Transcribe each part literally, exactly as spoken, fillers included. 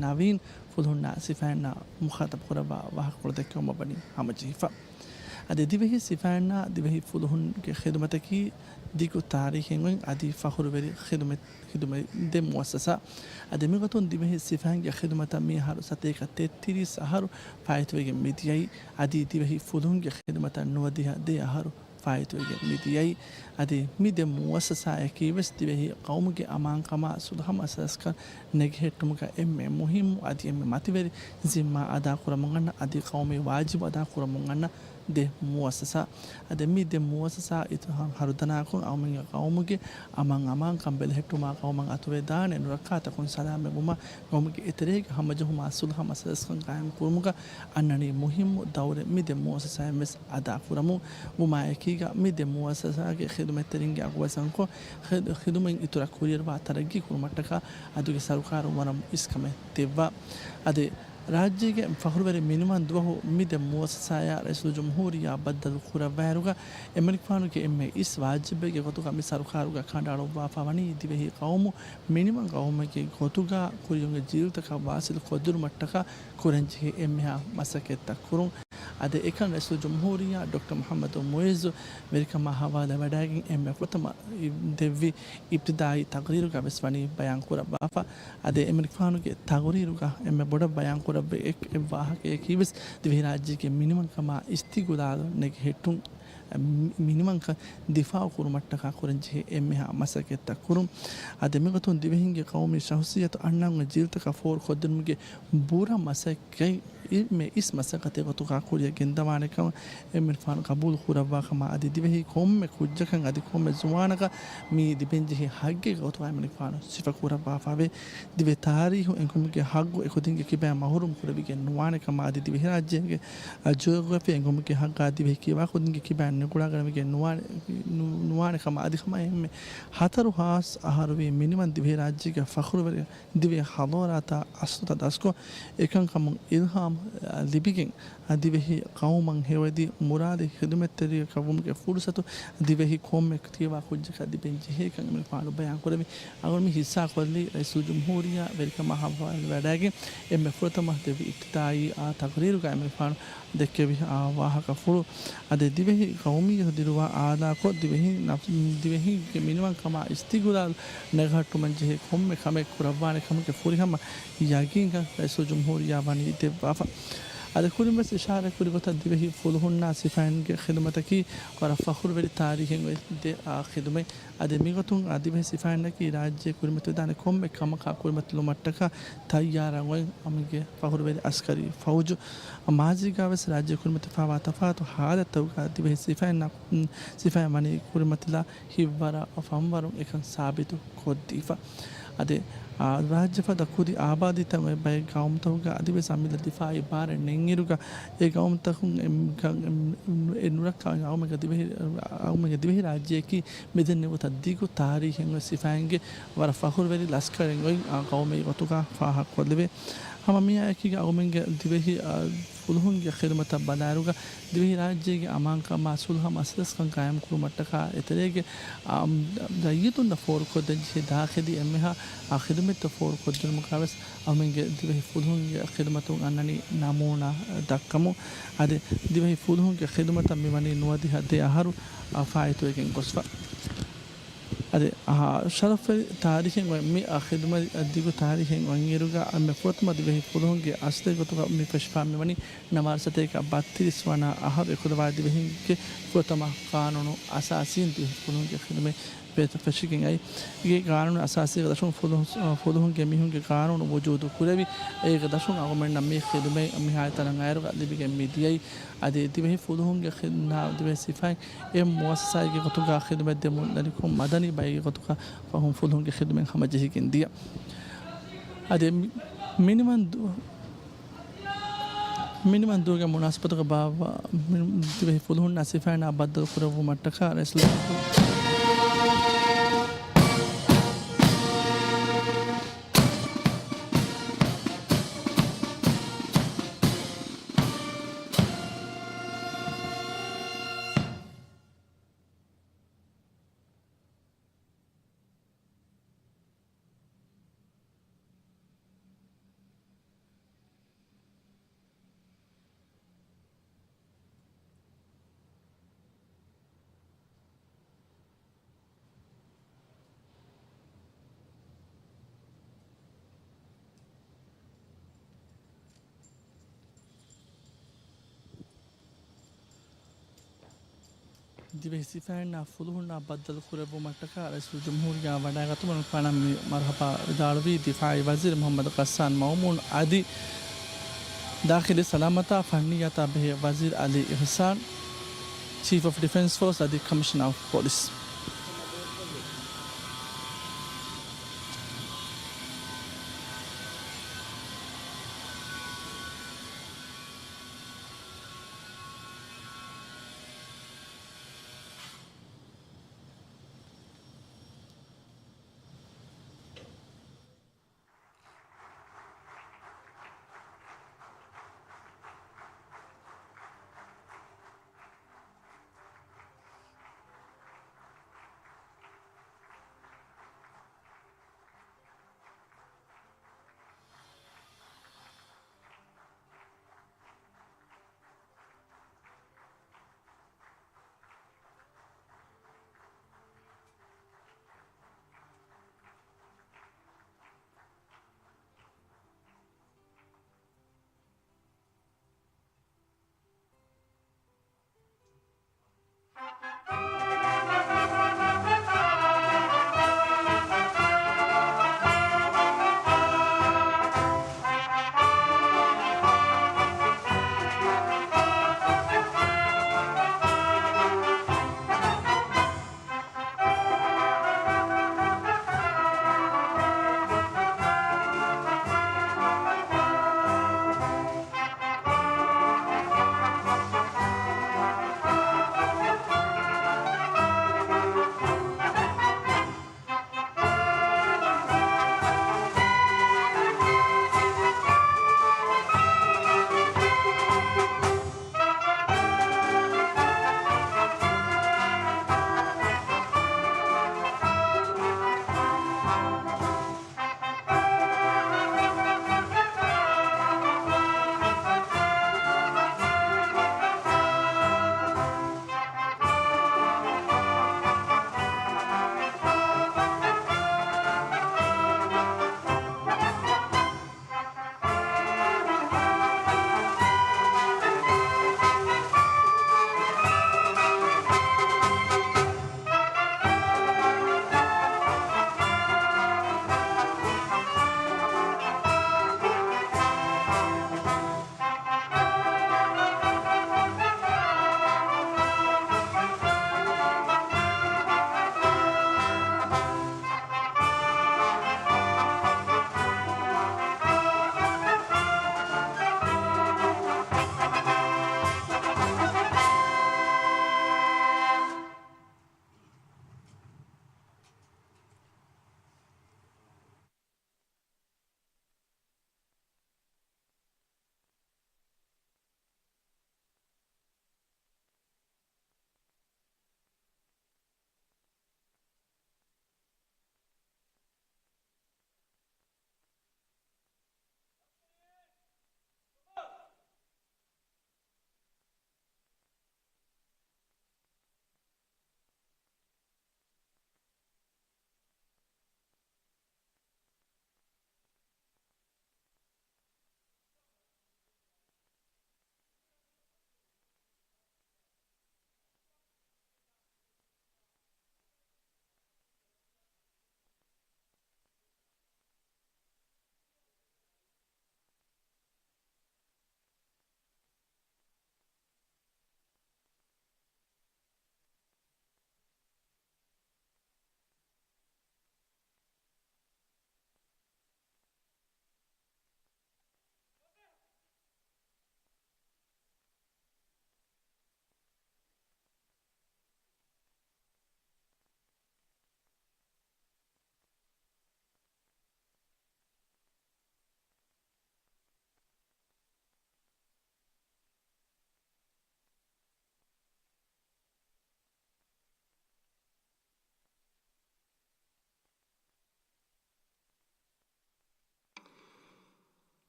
ނަވީން ފުލުހުންނާ ސިފައިންނާ މުޚާތަބު ކުރައްވާ ވާހަކަފުޅު ދެއްކެވުމަށް ވަނީ ހަމަޖެހިފަ. އަދި ދިވެހި ސިފައިންނާ ދިވެހި ފުލުހުންގެ ޚިދުމަތަކީ ދިގު ތާރީޚެއް އޮތް އަދި ފަޚުރުވެރި ޚިދުމަތް، ޚިދުމަތް ދޭ މުއައްސަސާ. އަދި މިގޮތުން ދިވެހި ސިފައިންގެ ޚިދުމަތަށް މިއަހަރު ސަތޭކަ ތެއްތިރީސް އަހަރު ފާއިތުވެގެން މިދިޔައީ. އަދި ދިވެހި ފުލުހުންގެ ޚިދުމަތަށް ނުވަދިހަ ދޭ އަހަރު ފާއިތުވެގެން މިދިޔައީ. އަދި މި ދެ މުއައްސަސާއަކީ ވެސް ދިވެހި ޤައުމުގެ އަމާންކަމާ ސުލްހަ މަސަލަސްކަން ނެގިހެއްޓުމުގަ އެންމެ މުހިއްމު އަދި އެންމެ މަތިވެރި ޒިންމާ އަދާކުރަމުން އަންނަ އަދި ޤައުމީ ވާޖިބު އަދާކުރަމުން އަންނަ ދެ މުއައްސަސާ. އަދި މި ދެ މުއައްސަސާ އިތުރު ހަރުދަނާކޮށް އަޅުމެންގެ ޤައުމުގެ އަމަން އަމާންކަން ބެލެހެއްޓުމާ، ޤައުމަށް އަތުވެދާނެ ނުރައްކާތަކުން ސަލާމަތްވުމާ، ޤައުމުގެ އެތެރޭގަ ހަމަޖެހުމާ ސުލްހަ މަސަލަސްކަން ޤާއިމްކުރުމުގަ އަންނަނީ މުހިއްމު ދައުރެއް މި ދެ މުއައްސަސާއިން ވެސް އަދާކުރަމުން. ވުމާއެކީގަ މި ދެ މުއައްސަސާގެ ޚިދުމަތްތެރިންގެ އަގުބަސް އަންކޮށް، ޚިދު-، ޚިދުމަތް އިތުރަށް ކުރިއަރުވާ ތަރައްގީ ކުރުމަށްޓަކާ އަދުގެ ސަރުކާރުން ވަރަށް އިސްކަމެއް ދެއްވާ. އަދި ރާއްޖޭގެ ފަޚުރުވެރި މިނިވަން ދުވަހު މި ދެ މުއައްސަސާޔާ ރައީސުލްޖުމްހޫރިއްޔާ ބައްދަލު ކުރައްވާއިރުގަ، އެމަނިކުފާނުގެ އެންމެ އިސް ވާޖިބެއްގެ ގޮތުގަ މި ސަރުކާރުގަ ކަނޑައަޅުއްވާފަ ވަނީ ދިވެހި ޤައުމު މިނިވަން ޤައުމެއްގެ ގޮތުގަ ކުރިއަށް އޮތް ޖީލުތަކަށް ވާސިލު ކޮށްދިނުމަށްޓަކާ ކުރަންޖެހޭ އެންމެހާ މަސައްކަތްތައް ކުރުން. އަދި އެކަން ރައީސުލްޖުމްހޫރިއްޔާ ޑޮކްޓަރ މުޙައްމަދު މުޢިއްޒު ވެރިކަމާ ހަވާލުވެވަޑައިގެން އެންމެ ފުރަތަމަ ދެއްވި އިބްތިދާއީ ތަޤްރީރުގަ ވެސް ވަނީ ބަޔާން ކުރައްވާފަ. އަދި އެމަނިކުފާނުގެ ތަޤްރީރުގަ އެންމެ ބޮޑަށް ބަޔާން ކުރެވޭ އެއް ވާހަކައަކީ ވެސް ދިވެހިރާއްޖޭގެ މިނިވަންކަމާ އިސްތިޤުލާލު ނެގިހެއްޓުން، މި-، މިނިވަންކަން ދިފާޢު ކުރުމަށްޓަކާ ކުރަންޖެހޭ އެންމެހާ މަސައްކަތްތައް ކުރުން. އަދި މިގޮތުން ދިވެހިންގެ ޤައުމީ ޝަޚްޞިއްޔަތު އަންނަން ޖީލުތަކަށް ފޯރުކޮށްދިނުމުގެ ބުރަ މަސައްކަތް މެ އިސް މަސައްކަތެއް ގޮތުގަ ކުރިއަށް ގެންދަވާނެ ކަމަށް އެމަނިކުފާނު ޤަބޫލު ކުރައްވާ ކަމަށް އަދި ދިވެހި ކޮންމެ ކުއްޖަކަށް އަދި ކޮންމެ ޒުވާނަކަށް މިއީ ލިބެންޖެހޭ ޙައްޤެއް ގޮތުގަ އެމަނިކުފާނު ސިފަ ކުރައްވާފަވޭ. ދިވެހި ތާރީޚު އެނގުމުގެ ޙައްޤު އެކުދިންގެ ކިބައިން މަޙްރޫމް ކުރެވިގެން ނުވާނެ ކަމަށް އަދި ދިވެހިރާއްޖޭގެ ޖިއޮގްރަފީ އެނގުމުގެ ޙައްޤާ ދިވެހި ކިބާ ކުދިންގެ ކިބައިން ނިގުޅާގަނެވިގެން ނުވާނެ، ނު-، ނުވާނެ ކަމަށް އަދި ހަމަ އެންމެ ހަތަރު ހާސް އަހަރުވީ މިނިވަން ދިވެހިރާއްޖޭގެ ފަޚުރުވެރި ދިވެހި ޙަޟާރާތާ އަސްލުތައް ދަސްކޮށް، އެކަންކަމުން އިލްހާމް ލިބިގެން، ދިވެހި ޤައުމަށް ހެޔޮއެދި މުރާދި ޚިދުމަތްތެރިޔަކަށް ވުމުގެ ފުރުޞަތު ދިވެހި ކޮންމެ ތިޔަވާ ކުއްޖަކަށް ލިބެން ޖެހޭކަން އެމަނިކުފާނު ބަޔާން ކުރެވި. އަޅުގަނޑު މި ހިއްސާކޮށްލީ ރައީސުލްޖުމްހޫރިއްޔާ ވެރިކަމާ ހަވާލުވެވަޑައިގެން އެންމެ ފުރަތަމަ ދެއްވި އިބްތިދާއީ އާ ތަޤްރީރުގައި އެމަނިކުފާނު ދެއްކެވި އާ ވާހަކަފުޅު. އަދި ދިވެހި ޤައުމިއްޔަތު ދިރުވާ އާލާކޮށް، ދިވެހި ނަފް-، ދިވެހިންގެ މިނިވަންކަމާ އިސްތިޤުލާލު ނެގަހައްޓުމަށް ޖެހޭ ކޮންމެ ކަމެއް ކުރައްވާނެ ކަމުގެ ފުރިހަމަ ޔަގީންކަން ރައީސުލްޖުމްހޫރިއްޔާ ވަނީ ދެއްވާފަ. އަދި ކުރިން ވެސް އިޝާރާތް ކުރި ގޮތަށް ދިވެހި ފުލުހުންނާ ސިފައިންގެ ޚިދުމަތަކީ ވަރަށް ފަޚުރުވެރި ތާރީޚެއް އޮތް ދެ އާ ޚިދުމަތް. އަދި މިގޮތުން އާ ދިވެހި ސިފައިންނަކީ ރާއްޖެ ކުރިމަތިވެދާނެ ކޮންމެ ކަމަކާ ކުރިމަތިލުމަށްޓަކާ ތައްޔާރަށް އޮތް އަމިއްލަ ފަޚުރުވެރި އަސްކަރީ ފައުޖު. މާޒީގަ ވެސް ރާއްޖެ ކުރިމަތިވެފައިވާ ތަފާތު ހާލަތްތަކުގަ ދިވެހި ސިފައިންނަށް، ސިފައިން ވަނީ ކުރިމަތިލާ ހިތްވަރަށް ފަންވަރުން އެކަން ސާބިތު ކޮށްދީފަ. އަދި، އާ، ރާއްޖެފަދަ ކުދި އާބާދީތައް އޮތް ބައެއް ގައުމުތަކުގަ އަދިވެސް އަމިއްލަ ދިފާއީ ބާރެއް ނެތްއިރުގަ، އެ ގައުމުތަކުން އެ، އެ، އެ ނުރައްކާ ގައުމެއްގަ ދިވެހި، ގައުމެއްގެ ދިވެހި ރާއްޖެއަކީ މިދެންނެވި ގޮތަށް ދިގު ތާރީޚެއް އޮތް ސިފައިންގެ ވަރަށް ފަޚުރުވެރި ލަސްކަރެއް އޮތް، އާ، ގައުމެއް ގޮތުގަ ފާހަގަކޮށްލެވޭ. ހަމަ މިއާއެކީގަ އަޅުމެންގެ ދިވެހި، އާ، ފުލުހުންގެ ޚިދުމަތަށް ބަލާއިރުގަ، ދިވެހިރާއްޖޭގެ އަމާންކަމާ ސުލްހަ މަސަލަސްކަން ޤާއިމްކުރުމަށްޓަކާ އެތެރޭގެ، އާ، ރައްޔިތުންނަށް ފޯރުކޮށްދޭންޖެހޭ ދާޚިލީ އެންމެހާ، އާ، ޚިދުމަތްތައް ފޯރުކޮށްދިނުމުގަ ވެސް އަޅުމެންގެ ދިވެހި ފުލުހުންގެ ޚިދުމަތުން އަންނަނީ ނަމޫނާ ދައްކަމުން. އަދި ދިވެހި ފުލުހުންގެ ޚިދުމަތަށް މިވަނީ ނުވަދިހަ ދެ އަހަރު، އާ، ފާއިތުވެގެން ގޮސްފަ. އަދި، އާ، ޝަރަފްވެރި ތާރީޚެއް އޮތް މި، އާ، ޚިދުމަތް، އާ، ދިގު ތާރީޚެއް އޮތްއިރުގަ، އާ، އެންމެ ފުރަތަމަ ދިވެހި ފުލުހުންގެ އަސްލެއް ގޮތުގަ މި ފެށިފަ މިވަނީ ނަވާރަ ސަތޭކަ ބައްތިރީސް ވަނަ އަހަރު އެކުލަވާ ދިވެހިންގެ ފުރަތަމަ ޤާނޫނު އަސާސީން ދިވެހި ފުލުހުންގެ ޚިދުމަތް ފެށިގެން އައި. އޭގެ ޤާނޫނު އަސާސީގެ ދަށުން ފުލުހުން، ފުލުހުންގެ މީހުންގެ ޤާނޫނު ވުޖޫދު ކުރެވި، އޭގެ ދަށުން އަޅުގަނޑުމެންނަށް މި ޚިދުމަތް މިހާތަނަށް އައިރުގަ ލިބިގެން މިދިޔައީ. އަދި ދިވެހި ފުލުހުންގެ ޚިދް-، ދިވެހި ސިފައިން އެ މުއައްސަސާއެއްގެ ގޮތުގަ ޚިދުމަތް ދެމުން ދަނިކޮށް މަދަނީ ބައެއްގެ ގޮތުގަ ފަހުން ފުލުހުންގެ ޚިދުމަތް ހަމަޖެހިގެން ދިޔަ. އަދި މި-، މިނިވަން ދު-، މިނިވަން ދުވަހުގެ މުނާސަބަތުގަ ބާއްވާ މި-، ދިވެހި ފުލުހުންނާ ސިފައިންނާ ބައްދަލު ކުރެއްވުމަށްޓަކާ ރައީސުލް ދިވެހި ސިފައިންނާ ފުލުހުންނާ ބައްދަލު ކުރެއްވުމަށްޓަކާ ރައީސުލްޖުމްހޫރިއްޔާ ވަޑައިގަތުމުން ފަނަން މި މަރުހަބާ ވިދާޅުވީ ދިފާއީ ވަޒީރު މުޙައްމަދު ޣައްސާން މައުމޫން އަދި ދާޚިލީ ސަލާމަތާ ފަންނިއްޔާތާ ބެހޭ ވަޒީރު އަލީ އިޙްސާން، ޗީފް އޮފް ޑިފެންސް ފޯސް އަދި ކަމިޝަނަރ އޮފް ޕޮލިސް.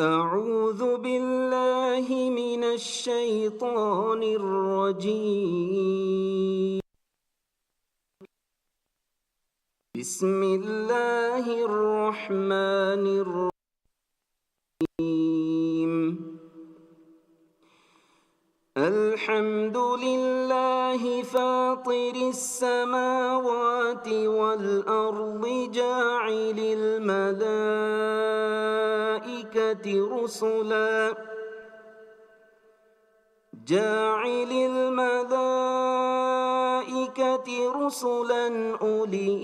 أعوذ بالله من الشيطان الرجيم. بسم الله الرحمن الرحيم. الحمد لله الله فاطر السماوات والأرض جاعل الملائكة رسلا جاعل الملائكة رسلا أولي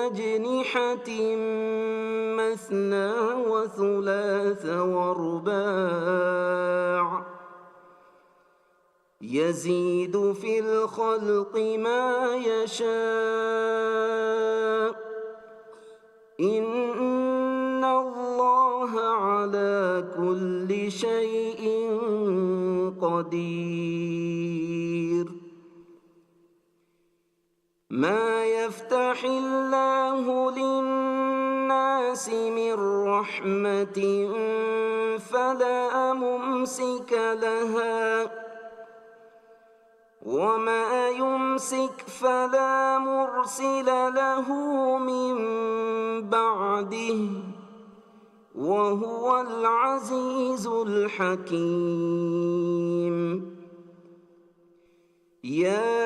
أجنحة مثنى وثلاث ورباع يزيد في الخلق ما يشاء إن الله على كل شيء قدير ما يفتح الله للناس من رحمة فلا ممسك لها وما يمسك فلا مرسل له من بعده وهو العزيز الحكيم يا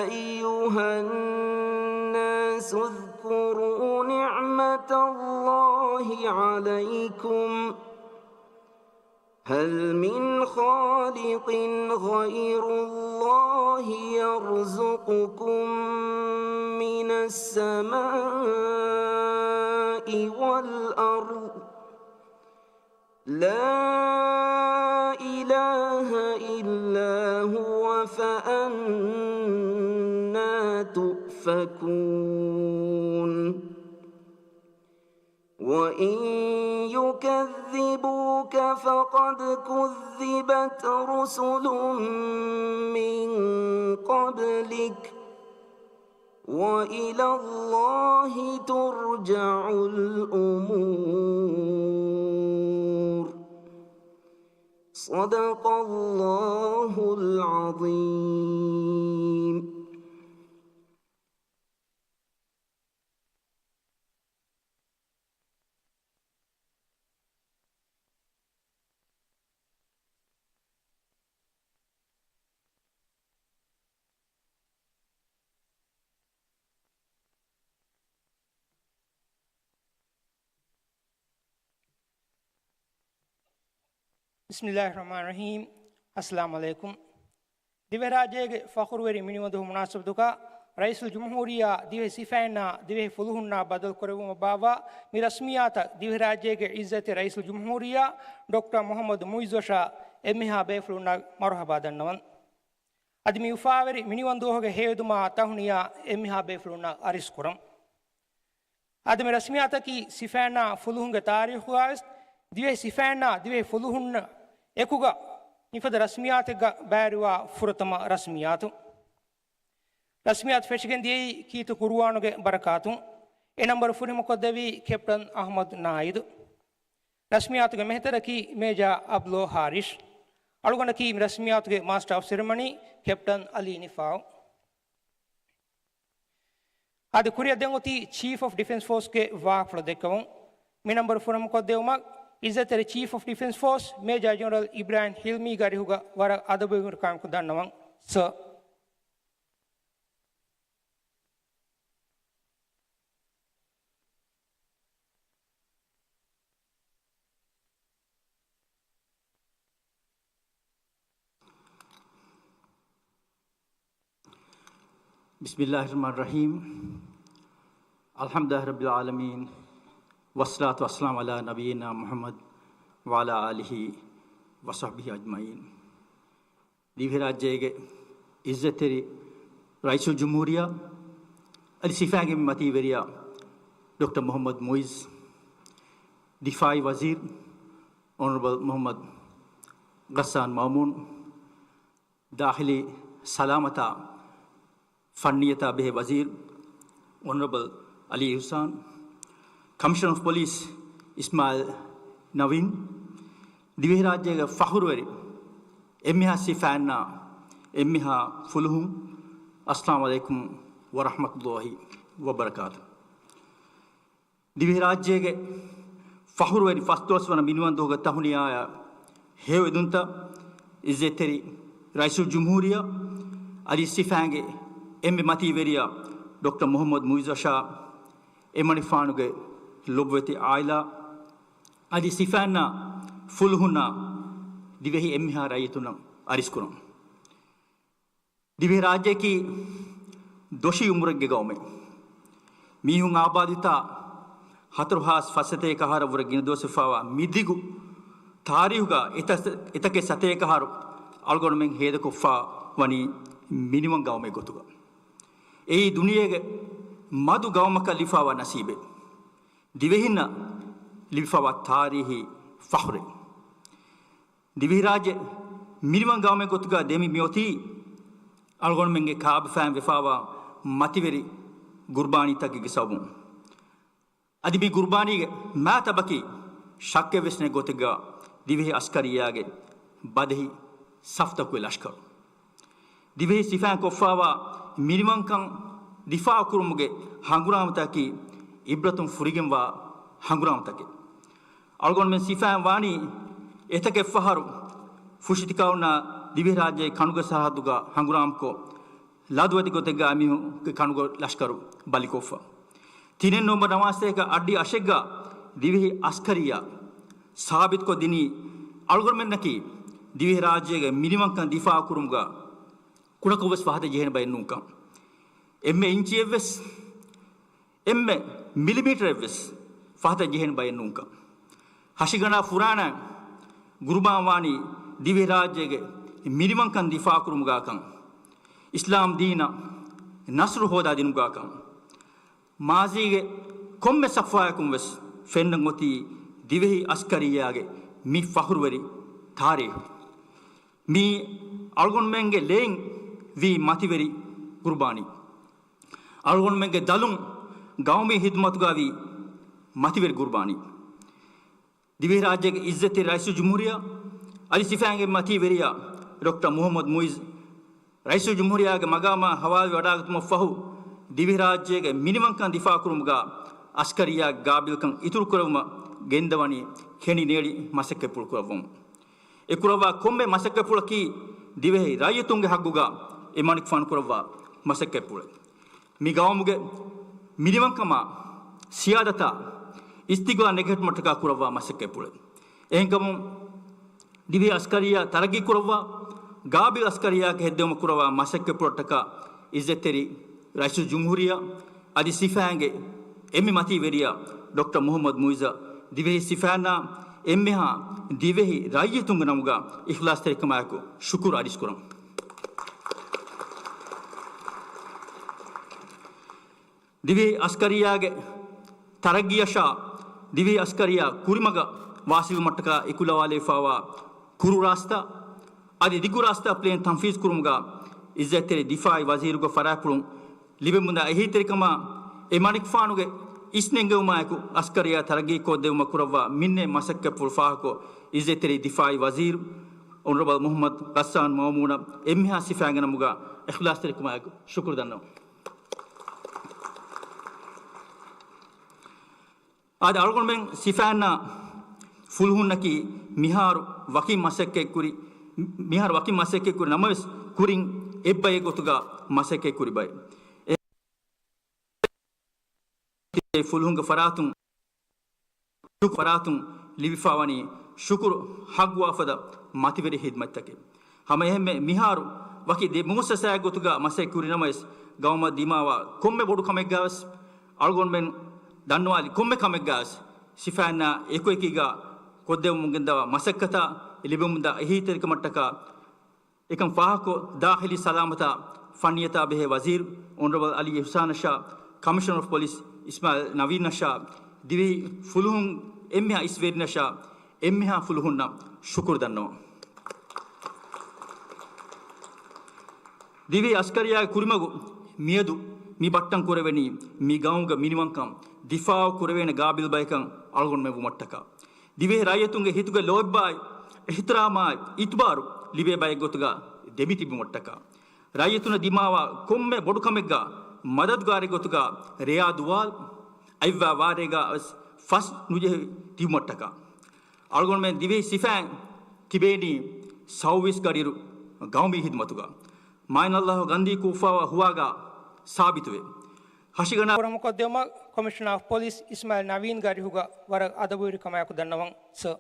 أيها الناس اذكروا نعمة الله عليكم هل من خالق غير الله يرزقكم من السماء والأرض لا إله إلا هو فأنى تؤفكون وإن يكذبوك فقد كذبت رسل من قبلك وإلى الله ترجع الأمور صدق الله العظيم ބިސްމިއްލާހި ރަޙްމާނި ރަޙީމް. އައްސަލާމު ޢަލައިކުމް. ދިވެހިރާއްޖޭގެ ފަޚުރުވެރި މިނިވަންދުހު މުނާސަބަތުގަ ރައީސުލްޖުމްހޫރިއްޔާ ދިވެހި ސިފައިންނާ ދިވެހި ފުލުހުންނާ ބަދަލުކުރެއްވުމަށް ބާއްވާ މި ރަސްމިއްޔާތަށް ދިވެހިރާއްޖޭގެ ޢިއްޒަތްތެރި ރައީސުލްޖުމްހޫރިއްޔާ ޑޮކްޓަރ މުޙައްމަދު މުޢިއްޒުއަށާ އެންމެހާ ބޭފުޅުންނަށް މަރުޙަބާ ދަންނަވަން. އަދި މި އުފާވެރި މިނިވަންދުވަހުގެ ހެޔޮއެދުމާ ތަހުނިޔާ އެންމެހާ ބޭފުޅުންނަށް އަރިސްކުރަން. އަދި މި ރަސްމިއްޔާތަކީ ސިފައިންނާ ފުލުހުންގެ ތާރީޚުގަވެސް ދިވެހި ސިފައިންނާ ދިވެހި ފުލުހުންނާ އެކުގަ މިފަދަ ރަސްމިއްޔާތެއްގަ ބައިވެރިވާ ފުރަތަމަ ރަސްމިއްޔާތު. ރަސްމިއްޔާތު ފެށިގެން ދިޔައީ ކީރިތި ޤުރުއާނުގެ ބަރަކާތުން. އެ ނަންބަރު ފުރިހަމަކޮށްދެއްވީ ކެޕްޓަން އަޙްމަދު ނާއިދު. ރަސްމިއްޔާތުގެ މެހިތެރަކީ މޭޖާ އަބްލޯ ހާރިޝް. އަޅުގަނޑަކީ މި ރަސްމިއްޔާތުގެ މާސްޓަރ އޮފް ސެރެމަނީ ކެޕްޓަން އަލީ ނިފާއު. އަދި ކުރިއަށް ދެން އޮތީ ޗީފް އޮފް ޑިފެންސް ފޯސްގެ ވާހަކަފުޅު ދެއްކެވުން. މި ނަންބަރު ފުރިހަމަކޮށްދެއްވުމަށް ޢިއްޒަތްތެރި ޗީފް އޮފް ޑިފެންސް ފޯސް މޭޖާ ޖެނެރަލް އިބްރާހިމް ހިލްމީގެ އަރިހުގަ ވަރަށް އަދަބުވެރިކަމާއެކު ދަންނަވަން، ސަރ. بسم الله الرحمن الرحيم. الحمد لله رب العالمين. والصلاة والسلام على نبينا محمد وعلى آله وصحبه أجمعين. ދިވެހިރާއްޖޭގެ ޢިއްޒަތްތެރި ރައީސުލްޖުމްހޫރިއްޔާ އަދި ސިފައިންގެ މަތީވެރިޔާ ޑޮކްޓަރ މުޙައްމަދު މުޢިއްޒު، ދިފާޢީ ވަޒީރު އޮނަރަބަލް މުޙައްމަދު ޣައްސާން މައުމޫން، ދާޚިލީ ސަލާމަތާ ފަންނިއްޔަތާ ބެހޭ ވަޒީރު އޮނަރަބަލް އަލީ އިޙްސާން، ކަމިޝަނަރ އޮފް ޕޮލިސް އިސްމާޢީލް ނަވީން، ދިވެހިރާއްޖޭގެ ފަޚުރުވެރި އެންމެހާ ސިފައިންނާ އެންމެހާ ފުލުހުން، އައްސަލާމު ޢަލައިކުމް ވަރަޙްމަތުﷲ ވަބަރަކާތު. ދިވެހިރާއްޖޭގެ ފަޚުރުވެރި ފަސްދުވަސް ވަނަ މިނިވަންދުވަހުގެ ތަހުނިޔާއާ ހެޔޮއެދުންތައް ޢިއްޒަތްތެރި ރައީސުލްޖުމްހޫރިއްޔާ އަދި ސިފައިންގެ އެންމެ މަތީވެރިޔާ ޑޮކްޓަރ މުޙައްމަދު މުޢިއްޒަށާ، އެމަނިކުފާނުގެ ލޮބުވެތި އާއިލާ އަދި ސިފައިންނާ ފުލުހުންނާ ދިވެހި އެންމެހާ ރައްޔިތުންނަށް އަރިސްކުރަން. ދިވެހިރާއްޖެއަކީ ދޮށީ އުމުރެއްގެ ގައުމެއް. މީހުން އާބާދުވިތާ ހަތަރު ހާސް ފަސް ސަތޭކަ އަހަރަށްވުރެ ގިނަ ދުވަސްވެފައިވާ މިދިގު ތާރީހުގަ އެތަ-، އެތަކެއް ސަތޭކަ އަހަރު އަޅުގަނޑުމެން ހޭދަކޮށްފަ ވަނީ މިނިވަން ގައުމެއް ގޮތުގަ. އެއީ ދުނިޔޭގެ މަދު ގައުމަކަށް ލިބިފައިވާ ނަސީބެއް. ދިވެހިންނަށް ލިބިފައިވާ ތާރީހީ ފަޚުރެއް. ދިވެހިރާއްޖެ މިނިވަން ގައުމެއް ގޮތުގަ ދެމި މިއޮތީ އަޅުގަނޑުމެންގެ ކާބަފައިން ވެފައިވާ މަތިވެރި ގުރުބާނީތަކެއްގެ ސަބަބުން. އަދި މި ގުރުބާނީގެ މާތަބަކީ ޝައްކެއްވެސް ނެތް ގޮތެއްގަ ދިވެހި އަސްކަރިއްޔާގެ ބަދެހި ސަފްތަކުގެ ލަޝްކަރު. ދިވެހި ސިފައިން ކޮށްފައިވާ މިނިވަންކަން ދިފާޢުކުރުމުގެ ހަނގުރާމަތަކީ އިބްރަތުން ފުރިގެންވާ ހަނގުރާމަތަކެއް. އަޅުގަނޑުމެން ސިފައިން ވާނީ އެތަކެއް ފަހަރު ފުށިތިކައުންނާ ދިވެހިރާއްޖޭގެ ކަނުގެ ސަރަހައްދުގަ ހަނގުރާމަކޮށް، ލަދުވަދި ގޮތެއްގަ މީހުންގެ ކަނުގެ ލަޝްކަރު ބަލިކޮށްފަ. ތިނެއް ނުވަ ނަވާސަތޭކަ އައްޑިހަ އަށެއްގަ ދިވެހި އަސްކަރިއްޔާ ސާބިތުކޮށްދިނީ އަޅުގަނޑުމެންނަކީ ދިވެހިރާއްޖޭގެ މިނިވަންކަން ދިފާޢުކުރުމުގަ ކުޑަކޮށްވެސް ފަހަތަށް ޖެހޭނެ ބައެއް ނޫންކަން. އެންމެ އިންޗިއެއްވެސް، އެންމެ މިލިމީޓަރެއްވެސް ފަހަތަށް ޖެހޭނެ ބައެއް ނޫންކަން. ހަށިގަނޑާ ފުރާނަ ގުރުބާންވާނީ ދިވެހިރާއްޖޭގެ މިނިވަންކަން ދިފާޢުކުރުމުގަކަން، އިސްލާމް ދީނަށް ނަޞްރު ހޯދާދިނުމުގަކަން. މާޒީގެ ކޮންމެ ސަފުވާއަކުން ވެސް ފެންނަން އޮތީ ދިވެހި އަސްކަރިއްޔާގެ މި ފަޚުރުވެރި ތާރީޚު. މީ އަޅުގަނޑުމެންގެ ލެއިން ވީ މަތިވެރި ގުރުބާނީ. އަޅުގަނޑުމެންގެ ދަލުން ގައުމީ ހިދުމަތުގަ ވީ މަތިވެރި ގުރުބާނީ. ދިވެހިރާއްޖޭގެ އިއްޒަތްތެރި ރައީސުލްޖުމްހޫރިއްޔާ އަދި ސިފައިންގެ މަތީވެރިޔާ ޑޮކްޓަރ މުޙައްމަދު މުޢިއްޒު ރައީސުލްޖުމްހޫރިއްޔާގެ މަގާމާ ހަވާލުވެ ވަޑާގަތުމަށްފަހު، ދިވެހިރާއްޖޭގެ މިނިވަންކަން ދިފާޢުކުރުމުގަ އަސްކަރިއްޔާގެ ގާބިލްކަން އިތުރުކުރެވުމަށް ގެންދަވަނީ ކެނޑި ނޭޅި މަސައްކަތްޕުޅު ކުރައްވަމުން. އެ ކުރައްވާ ކޮންމެ މަސައްކަތްޕުޅަކީ ދިވެހި ރައްޔިތުންގެ ހައްގުގަ އެމަނިކުފާނު ކުރައްވާ މަސައްކަތްޕުޅެއް. މި ގައުމުގެ މިނިވަންކަމާ، ސިޔާދަތާ، އިސްތިޤްލާލާ ނެގެހެއްޓުމަށްޓަކާ ކުރައްވާ މަސައްކަތްޕުޅެއް. އެހެންކަމުން، ދިވެހި އަސްކަރިއްޔާ ތަރައްގީ ކުރައްވާ، ގާބިލް އަސްކަރިއްޔާއަކަށް ހެއްދެވުމަށް ކުރައްވާ މަސައްކަތްޕުޅަށްޓަކާ އިއްޒަތްތެރި ރައީސުލްޖުމްހޫރިއްޔާ އަދި ސިފައިންގެ އެންމެ މަތީ ވެރިޔާ ޑޮކްޓަރ މުޙައްމަދު މުޢިއްޒަށް ދިވެހި ސިފައިންނާ އެންމެހާ ދިވެހި ރައްޔިތުންގެ ނަމުގަ އިޚްލާޞްތެރިކަމާއެކު ޝުކުރު އަރިސްކުރަން. ދިވެހި އަސްކަރިއްޔާގެ ތަރައްގީއަށާ ދިވެހި އަސްކަރިއްޔާ ކުރިމަގަށް ވާސިލުވުމަށްޓަކާ އެކުލަވާލެވިފައިވާ ކުރު ރާސްތާ އަދި ދިގު ރާސްތާ ޕްލޭން ތަންފީޒު ކުރުމުގަ އިއްޒަތްތެރި ދިފާޢީ ވަޒީރުގެ ފަރާތްޕުޅުން ލިބެމުންދާ އެހީތެރިކަމާ އެ މަނިކުފާނުގެ އިސްނެންގެވުމާއެކު އަސްކަރިއްޔާ ތަރައްގީ ކޮށްދެއްވުމަށް ކުރައްވާ މިންނޭ މަސައްކަތްޕުޅު ފާހަގަކޮށް، އިއްޒަތްތެރި ދިފާޢީ ވަޒީރު އޮނަރަބަލް މުޙައްމަދު ޣައްސާން މައުމޫނަށް އެންމެހާ ސިފައިންގެ ނަމުގަ އިޚްލާޞްތެރިކަމާއެކު ޝުކުރު ދަންނަވަން. އާދެ، އަޅުގަނޑުމެން ސިފައިންނާ ފުލުހުންނަކީ މިހާރު ވަކިން މަސައްކަތްކުރި، މިހާރު ވަކިން މަސައްކަތްކުރި ނަމަވެސް، ކުރިން އެއްބައެއް ގޮތުގަ މަސައްކަތްކުރި ބައެއް. އެ ފުލުހުންގެ ފަރާތުން، ފަރާތުން ލިބިފައިވަނީ ޝުކުރު ހައްގުވާފަދަ މަތިވެރި ހިދުމަތްތަކެއް. ހަމައެހެންމެ މިހާރު ވަކި ދެ މުއައްސަސާއެއް ގޮތުގަ މަސައްކަތް ކުރި ނަމަވެސް، ގައުމަށް ދިމާވާ ކޮންމެ ބޮޑު ކަމެއްގަވެސް، އަޅުގަނޑުމެން ދަންނަވާލި ކޮންމެ ކަމެއްގަވެސް، ސިފައިންނާ އެކުއެކީގަ ކޮށްދެވުމުން ގެންދަވާ މަސައްކަތާ ލިބެމުންދާ އެހީތެރިކަމަށްޓަކާ އެކަން ފާހަގަކޮށް، ދާޚިލީ ސަލާމަތާ ފަންނިޔަތާ ބެހޭ ވަޒީރު އޮނަރަބަލް އަލީ އިޙްސާނަށާ، ކަމިޝަނަރ އޮފް ޕޮލިސް އިސްމާޢީލް ނަވީންއަށާ، ދިވެހި ފުލުހުން އެންމެހާ އިސްވެރިންނަށާ، އެންމެހާ ފުލުހުންނަށް ޝުކުރު ދަންނަވަން. ދިވެހި އަސްކަރިއްޔާގެ ކުރިމަގު މިއަދު މި ބައްޓަން ކުރެވެނީ މި ގައުމުގެ މިނިވަންކަން ދިފާޢު ކުރެވޭނެ ގާބިލް ބަޔަކަށް އަޅުގަނޑުމެން ވުމަށްޓަކާ. ދިވެހި ރައްޔިތުންގެ ހިތުގެ ލޯތްބާއި، އިޙްތިރާމާއި، އިތުބާރު ލިބޭ ބައެއް ގޮތުގަ ދެމިތިބުމަށްޓަކާ. ރައްޔިތުންނަށް ދިމާވާ ކޮންމެ ބޮޑު ކަމެއްގަ މަދަދުގާރެއް ގޮތުގަ ރެޔާ ދުވާލު އަތްވާ ވާރޭގަ ވެސް ފަސް ނުޖެހި ތިބުމަށްޓަކާ. އަޅުގަނޑުމެން ދިވެހި ސިފައިން ތިބޭނީ ސައުވީސް ގަޑިއިރު ގައުމީ ހިދުމަތުގަ މާތް ﷲ ގަންދީ ކޫފާވާ ހުވާގާ ސާބިތުވެ، ހަށިގަނޑާ ކުރަމުކޮށްދެވުމަށް ކޮމިޝަނަރ އޮފް ޕޮލިސް އިސްމާއިލް ނަވީންގެ އަރިހުގަ ވަރަށް އަދަބުވެރިކަމާއެކު ދަންނަވަން، ސަރ.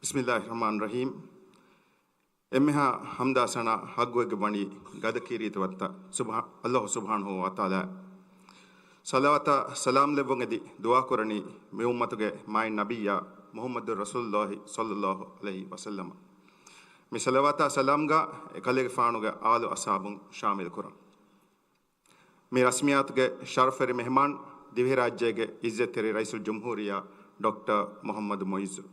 ބިސްމިއްލާހި ރަޙްމާނި ރަޙީމް. އެންމެހާ ޙަމްދާ ސަނާ ޙައްޤުވެގެން ވަނީ ގަދަ ކީރިތިވަންތަ ސުބްޙާ-، ﷲ ސުބްޙާނަހޫ ވަތަޢާލާ. ޞަލަވާތާ ސަލާމް ލެއްވުން އެދި ދުޢާ ކުރަނީ މި އުއްމަތުގެ މާތް ނަބިއްޔާ މުޙައްމަދު ރަސޫލުﷲ ޞައްލަﷲ ޢަލައިހި ވަސައްލަމަށް. މި ޞަލަވާތާ ސަލާމްގަ އެކަލޭގެފާނުގެ އާލު އަޞްޙާބުން ޝާމިލު ކުރަން. މި ރަސްމިއްޔާތުގެ ޝަރަފްވެރި މެހެމާން، ދިވެހިރާއްޖޭގެ އިއްޒަތްތެރި ރައީސުލްޖުމްހޫރިއްޔާ ޑޮކްޓަރ މުޙައްމަދު މުޢިއްޒު،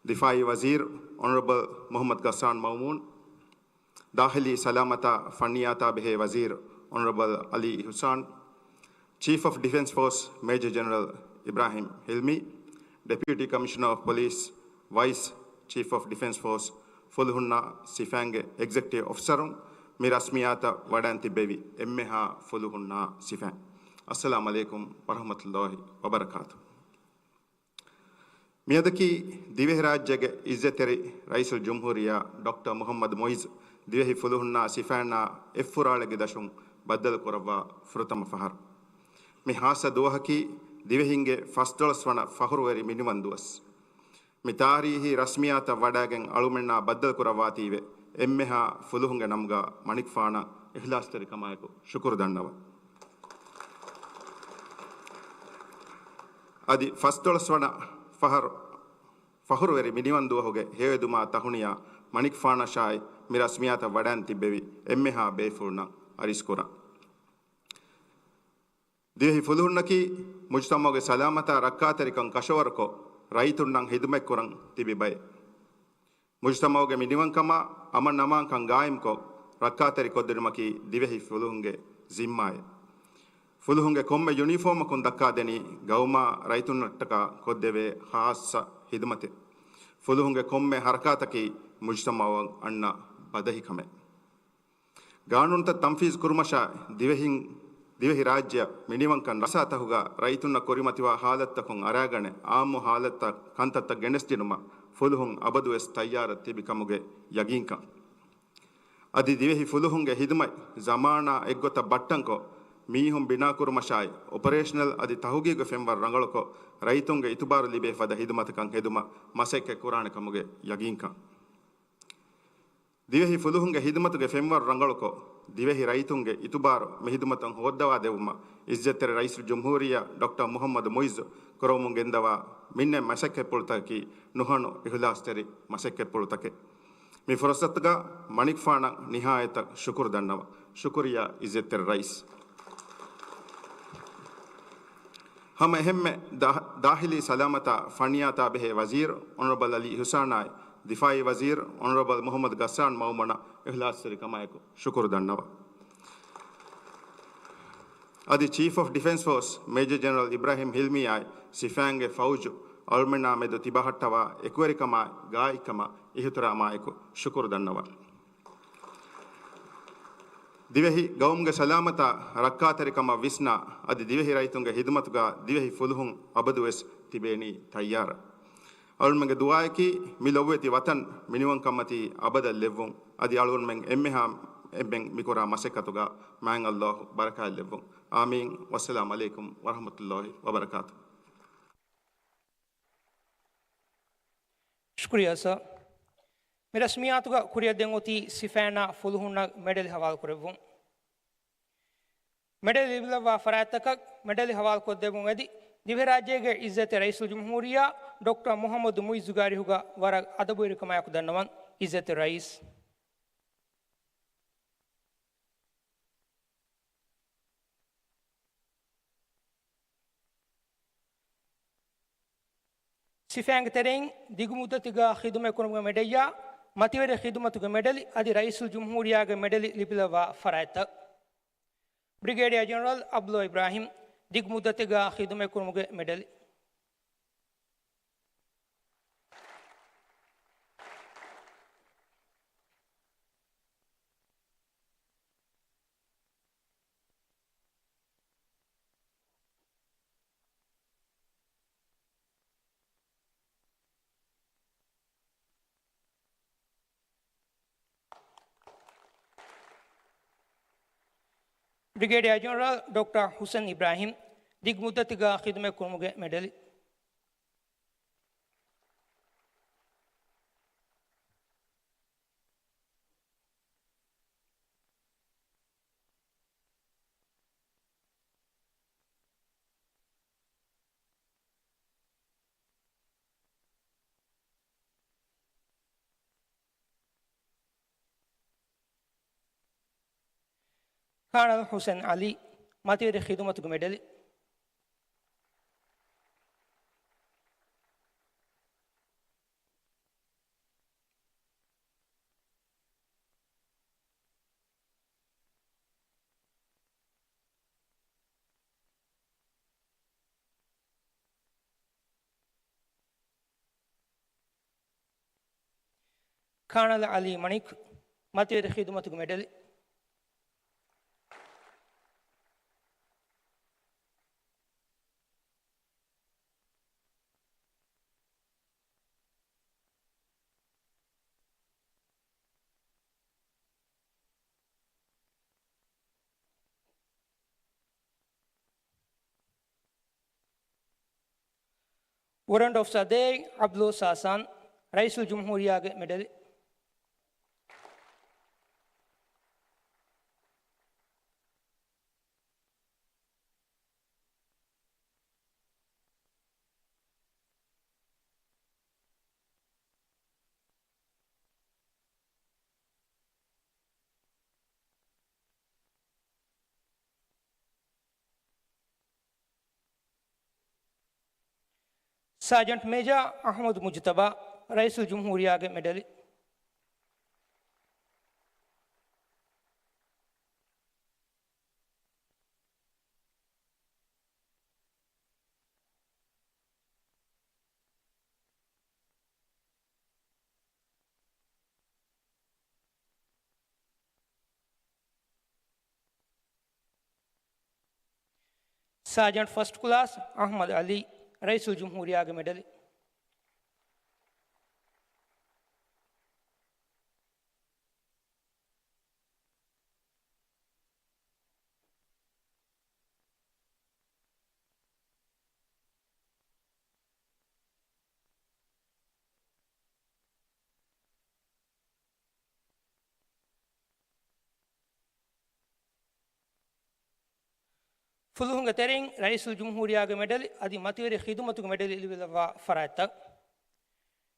ދިފާޢީ ވަޒީރު އޮނަރަބަލް މުޙައްމަދު ޣައްސާން މައުމޫން، ދާޚިލީ ސަލާމަތާ ފަންނިޔާތާ ބެހޭ ވަޒީރު އޮނަރަބަލް ޢަލީ އިޙުސާން، ޗީފް އޮފް ޑިފެންސް ފޯސް މޭޖަރ ޖެނެރަލް އިބްރާހިމް ޙިލްމީ، ޑެޕިއުޓީ ކަމިޝަނަރ އޮފް ޕޮލިސް، ވައިސް ޗީފް އޮފް ޑިފެންސް ފޯސް، ފުލުހުންނާ ސިފައިންގެ އެގްޒެކެޓިވް އޮފިސަރުން، މި ރަސްމިއްޔާތަށް ވަޑައިން ތިއްބެވި އެންމެހާ ފުލުހުންނާ ސިފައިން، އައްސަލާމު ޢަލައިކުމް ވަރަޙްމަތުﷲ ވަބަރަކާތު. މިއަދަކީ ދިވެހިރާއްޖޭގެ އިއްޒަތްތެރި ރައީސުލްޖުމްހޫރިއްޔާ ޑޮކްޓަރ މުޙައްމަދު މުޢިއްޒު ދިވެހި ފުލުހުންނާ ސިފައިންނާ އެއްފުރާޅެއްގެ ދަށުން ބައްދަލު ކުރައްވާ ފުރަތަމަ ފަހަރު. މި ޚާއްޞަ ދުވަހަކީ ދިވެހިންގެ ފަސްދޮޅަސް ވަނަ ފަޚުރުވެރި މިނިވަން ދުވަސް. މި ތާރީޚީ ރަސްމިއްޔާތަށް ވަޑައިގެން އަޅުމެންނާ ބައްދަލު ކުރައްވާތީވެ، އެންމެހާ ފުލުހުންގެ ނަމުގަ މަނިކުފާނަށް އިޚްލާޞްތެރިކަމާއެކު ޝުކުރު ދަންނަވަން. އަދި ފަސްދޮޅަސް ވަނަ ފަހަރު، ފަޚުރުވެރި މިނިވަން ދުވަހުގެ ހެޔޮއެދުމާ ތަހުނިޔާ މަނިކުފާނަށާއި މި ރަސްމިއްޔާތަށް ވަޑައިން ތިއްބެވި އެންމެހާ ބޭފުޅުންނަށް އަރިސްކުރަން. ދިވެހި ފުލުހުންނަކީ މުޖުތަމަޢުގެ ސަލާމަތާ ރައްކާތެރިކަން ކަށަވަރުކޮށް، ރައްޔިތުންނަށް ޚިދުމަތްކުރަން ތިބި ބައެއް. މުޖުތަމަޢުގެ މިނިވަންކަމާ އަމަން އަމާންކަން ގާއިމްކޮށް، ރައްކާތެރި ކޮށްދިނުމަކީ ދިވެހި ފުލުހުންގެ ޒިންމާއެއް. ފުލުހުންގެ ކޮންމެ ޔުނީފޯމަކުން ދައްކާދެނީ ގައުމާ ރައްޔިތުންނަށްޓަކާ ކޮށްދެވޭ ޚާއްޞަ ޚިދުމަތެއް. ފުލުހުންގެ ކޮންމެ ޙަރަކާތަކީ މުޖުތަމަޢަށް އަންނަ ބަދަހިކަމެއް. ގާނޫނުތައް ތަންފީޒު ކުރުމަށާއި، ދިވެހިން، ދިވެހިރާއްޖެއަށް މިނިވަންކަން ރަސާތަކުގަ ރައްޔިތުންނަށް ކުރިމަތިވާ ޙާލަތުތަކުން އަރާގަނެ، ޢާއްމު ޙާލަތުތައް ކަންތައްތައް ގެނެސްދިނުމަށް ފުލުހުން އަބަދުވެސް ތައްޔާރަށް ތިބި ކަމުގެ ޔަގީންކަން. އަދި ދިވެހި ފުލުހުންގެ ޚިދުމަތް ޒަމާނާ އެއްގޮތަށް ބައްޓަންކޮށް، މީހުން ބިނާކުރުމަށާއި، އޮޕަރޭޝަނަލް އަދި ތަހުގީގު ފެންވަރު ރަނގަޅުކޮށް، ރައްޔިތުންގެ އިތުބާރު ލިބޭ ފަދަ ޚިދުމަތަކަށް ހެދުމަށް މަސައްކަތް ކުރާނެ ކަމުގެ ޔަގީންކަން. ދިވެހި ފުލުހުންގެ ޚިދުމަތުގެ ފެންވަރު ރަނގަޅުކޮށް، ދިވެހި ރައްޔިތުންގެ އިތުބާރު މި ޚިދުމަތުން ހޯއްދަވާ ދެއްވުމަށް އިއްޒަތްތެރި ރައީސުލްޖުމްހޫރިއްޔާ ޑޮކްޓަރ މުޙައްމަދު މުޢިއްޒު ކުރަމުން ގެންދަވާ މިންނެ މަސައްކަތްޕުޅުތަކަކީ ނުހަނު އިޚްލާޞްތެރި މަސައްކަތްޕުޅުތަކެއް. މި ފުރުޞަތުގަ މަނިކުފާނަށް ނިހާޔަތަށް ޝުކުރު ދަންނަވަން. ޝުކުރިއްޔާ އިއްޒަތްތެރި ރައީސް. ހަމަ އެހެންމެ ދާ-، ދާޚިލީ ސަލާމަތާ ފަންނިޔާތާ ބެހޭ ވަޒީރު އޮނަރަބަލް ޢަލީ އިޙުސާނާއި، ދިފާޢީ ވަޒީރު އޮނަރަބަލް މުޙައްމަދު ޣައްސާން މައުމޫނަށް އިޚްލާޞްތެރިކަމާއެކު ޝުކުރު ދަންނަވަން. އަދި ޗީފް އޮފް ޑިފެންސް ފޯސް މޭޖަރ ޖެނެރަލް އިބްރާހިމް ޙިލްމީއާއި، ސިފައިންގެ ފައުޖު އަޅުމެންނާ މެދު ތިބަހައްޓަވާ އެކުވެރިކަމާއި، ގާތްކަމާއި، އިޙުތިރާމާއެކު ޝުކުރު ދަންނަވަން. ދިވެހި ގައުމުގެ ސަލާމަތާ ރައްކާތެރިކަމަށް ވިސްނާ، އަދި ދިވެހި ރައްޔިތުންގެ ޚިދުމަތުގަ ދިވެހި ފުލުހުން އަބަދުވެސް ތިބޭނީ ތައްޔާރަށް. އަޅުމެންގެ ދުޢާއަކީ، މި ލޮބުވެތި ވަތަން މިނިވަންކަންމަތީ އަބަދަށް ލެއްވުން. އަދި އަޅުގަނޑުމެން އެންމެހާ އެންމެން މިކުރާ މަސައްކަތުގަ މާތް ﷲ ބަރަކާތް ލެއްވުން. އާމީން. ވައްސަލާމް ޢަލައިކުމް ވަރަޙްމަތުﷲ ވަބަރަކާތު. ޝުކުރިއްޔާ ސާ. މި ރަސްމިއްޔާތުގަ ކުރިއަށްދޭން އޮތީ ސިފައިންނާ ފުލުހުންނަށް މެޑަލް ހަވާލުކުރެއްވުން. މެޑަލް ލިބިލައްވާ ފަރާތްތަކަށް މެޑަލް ހަވާލުކޮށްދެއްވުން އެދި، ދިވެހިރާއްޖޭގެ އިއްޒަތްތެރި ރައީސުލްޖުމްހޫރިއްޔާ ޑޮކްޓަރ މުޙައްމަދު މުޢިއްޒުގެ އަރިހުގަ ވަރަށް އަދަބުވެރިކަމާއެކު ދަންނަވަން. އިއްޒަތްތެރި ރައީސް. ސިފައިންގެ ތެރެއިން ދިގު މުއްދަތެއްގަ ޚިދުމަތް ކުރުމުގެ މެޑަލްއާ، މަތިވެރި ޚިދުމަތުގެ މެޑަލް އަދި ރައީސުލްޖުމްހޫރިއްޔާގެ މެޑަލް ލިބިލައްވާ ފަރާތްތައް. ބްރިގޭޑިއާ ޖެނެރަލް ޢަބްދުﷲ އިބްރާހިމް، ދިގު މުއްދަތެއްގަ ޚިދުމަތް ކުރުމުގެ މެޑަލް. ބްރިގޭޑިއާ ޖެނެރަލް ޑޮކްޓަރ ހުސެން އިބްރާހިމް، ދިގު މުއްދަތުގަ ޚިދުމަތް ކުރުމުގެ މެޑަލް. ކާނަލް ހުސެން އަލީ، މަތިވެރި ޚިދުމަތުގެ މެޑަލް. ކާނަލް އަލީ މަނިކް، މަތިވެރި ޚިދުމަތުގެ މެޑަލް. ވޮރަންޓް އޮފިސަރ ދޭއް އަބްދުލް ސާސާން، ރައީސުލްޖުމްހޫރިއްޔާގެ މެޑަލް. ސާޖަންޓް މޭޖާ އަޙްމަދު މުޖުތަބާ، ރައީސުލްޖުމްހޫރިއްޔާގެ މެޑަލް. ސާޖަންޓް ފަސްޓް ކްލާސް އަޙްމަދު އަލީ، ރައީސުލްޖުމްހޫރިއްޔާގެ މެޑަލް. ފުލުހުންގެ ތެރެއިން ރައީސުލްޖުމްހޫރިއްޔާގެ މެޑަލް އަދި މަތިވެރި ޚިދުމަތުގެ މެޑަލް ލިބިލައްވާ ފަރާތްތައް.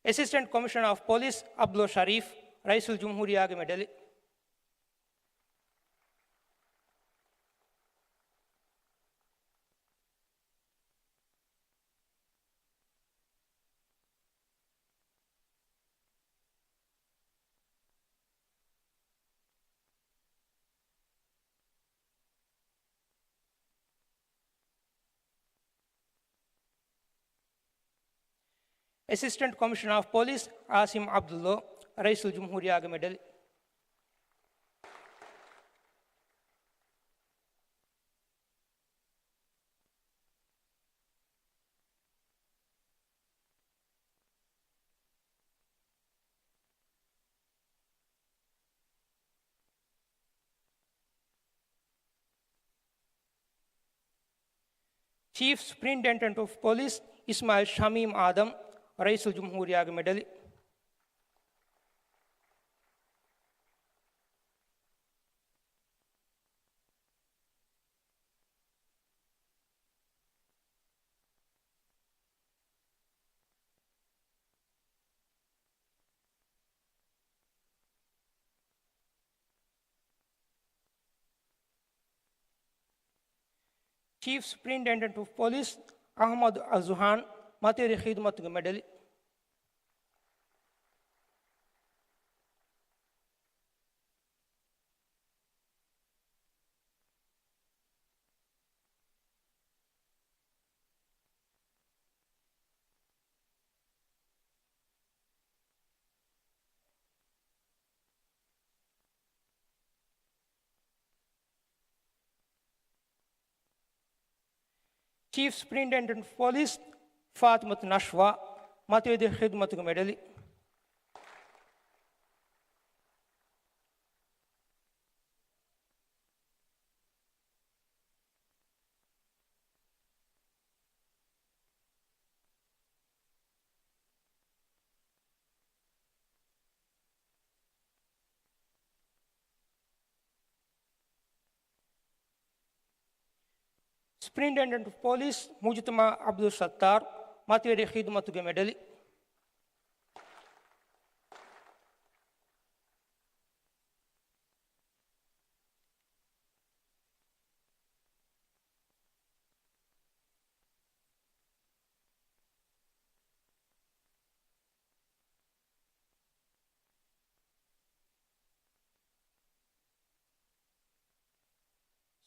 އެސިސްޓެންޓް ކޮމިޝަނަރ އޮފް ޕޮލިސް އަބްދުﷲ ޝަރީފް، ރައީސުލްޖުމްހޫރިއްޔާގެ މެޑަލް. އެސިސްޓެންޓް ކޮމިޝަނަރ އޮފް ޕޮލިސް އާސިމް އަބްދުﷲ، ރައީސުލްޖުމްހޫރިއްޔާގެ މެޑަލް. ޗީފް ސުޕްރިންޓެންޑެންޓް އޮފް ޕޮލިސް އިސްމާއިލް ޝަމީމް އާދަމް، ރައީސުލްޖުމްހޫރިއްޔާގެ މެޑަލް. ޗީފް ސުޕްރިންޓެންޑެންޓް އޮފް ޕޮލިސް އަޙްމަދު އަޒުހާން، މަތިވެރި ޚިދުމަތުގެ މެޑަލް. ޗީފް ސުޕްރިންޓެންޑެންޓް އޮފް ޕޮލިސް ފާތިމަތު ނަޝްވާ، މަތިވެރި ޚިދުމަތުގެ މެޑަލް. ސުޕްރިންޓެންޑެންޓް އޮފް ޕޮލިސް މުޖުތަމާ އަބްދުލް ސައްތާރު، މަތިވެރި ޚިދުމަތުގެ މެޑަލެއް.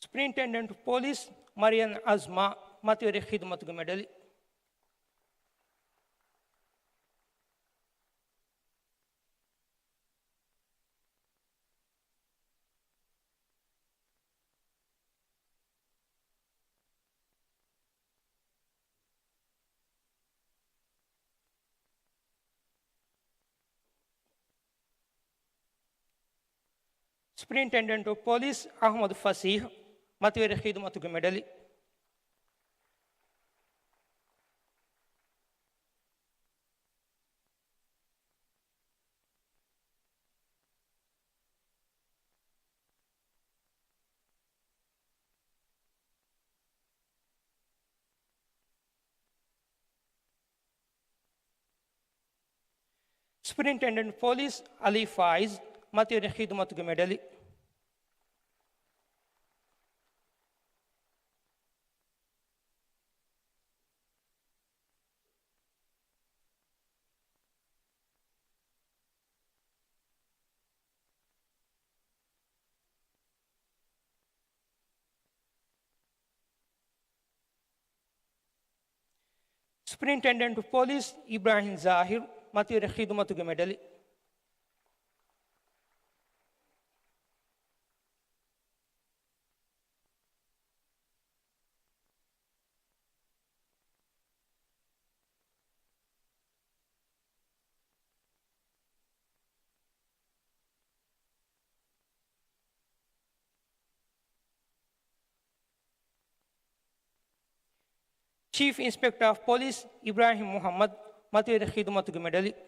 ސުޕްރިންޓެންޑެންޓް އޮފް ޕޮލިސް މަރިޔަން އަޒްމާ، މަތިވެރި ޚިދުމަތުގެ މެޑަލެއް. ސުޕްރިންޓެންޑެންޓް އޮފް ޕޮލިސް އަޙްމަދު ފަސީޙް، މަތިވެރި ޚިދުމަތުގެ މެޑަލެއް. ސުޕްރިންޓެންޑެންޓް އޮފް ޕޮލިސް އަލީ ފާއިޒް، މަތިވެރި ޚިދުމަތުގެ މެޑަލެއް. ސުޕްރިންޓެންޑެންޓް އޮފް ޕޮލިސް އިބްރާހިމް ޒާހިރު، މަތިވެރި ޚިދުމަތުގެ މެޑަލެއް. ޗީފް އިންސްޕެކްޓަރ އޮފް ޕޮލިސް އިބްރާހިމް މުޙައްމަދު، މަތިވެރި ޚިދުމަތުގެ މެޑަލެއް.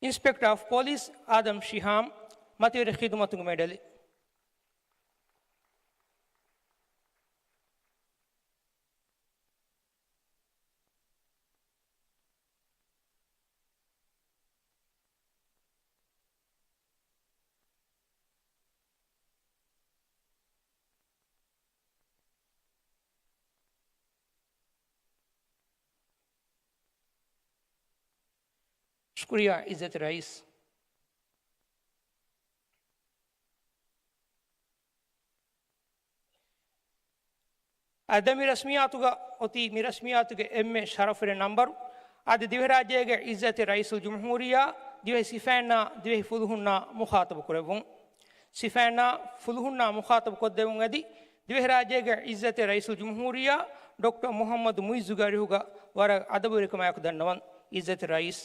އިންސްޕެކްޓަރ އޮފް ޕޮލިސް އާދަމް ޝިހާމް، މަތިވެރި ޚިދުމަތުގެ މެޑަލެއް. ޝުކުރިއްޔާ އިއްޒަތް ރައީސް. އަދި މި ރަސްމިއްޔާތުގަ އޮތީ މި ރަސްމިއްޔާތުގެ އެންމެ ޝަރަފުވެރި ނަންބަރު. އަދި ދިވެހިރާއްޖޭގެ އިއްޒަތް ރައީސުލްޖުމްހޫރިއްޔާ ދިވެހި ސިފައިންނާ ދިވެހި ފުލުހުންނާ މުޚާޠަބު ކުރެއްވުން. ސިފައިންނާ ފުލުހުންނާ މުޚާޠަބު ކޮށްދެއްވުން އެދި، ދިވެހިރާއްޖޭގެ އިއްޒަތް ރައީސުލްޖުމްހޫރިއްޔާ ޑޮކްޓަރ މުޙައްމަދު މުޢިއްޒުގެ އަރިހުގަ ވަރަށް އަދަބުވެރިކަމާއެކު ދަންނަވަން. އިއްޒަތް ރައީސް.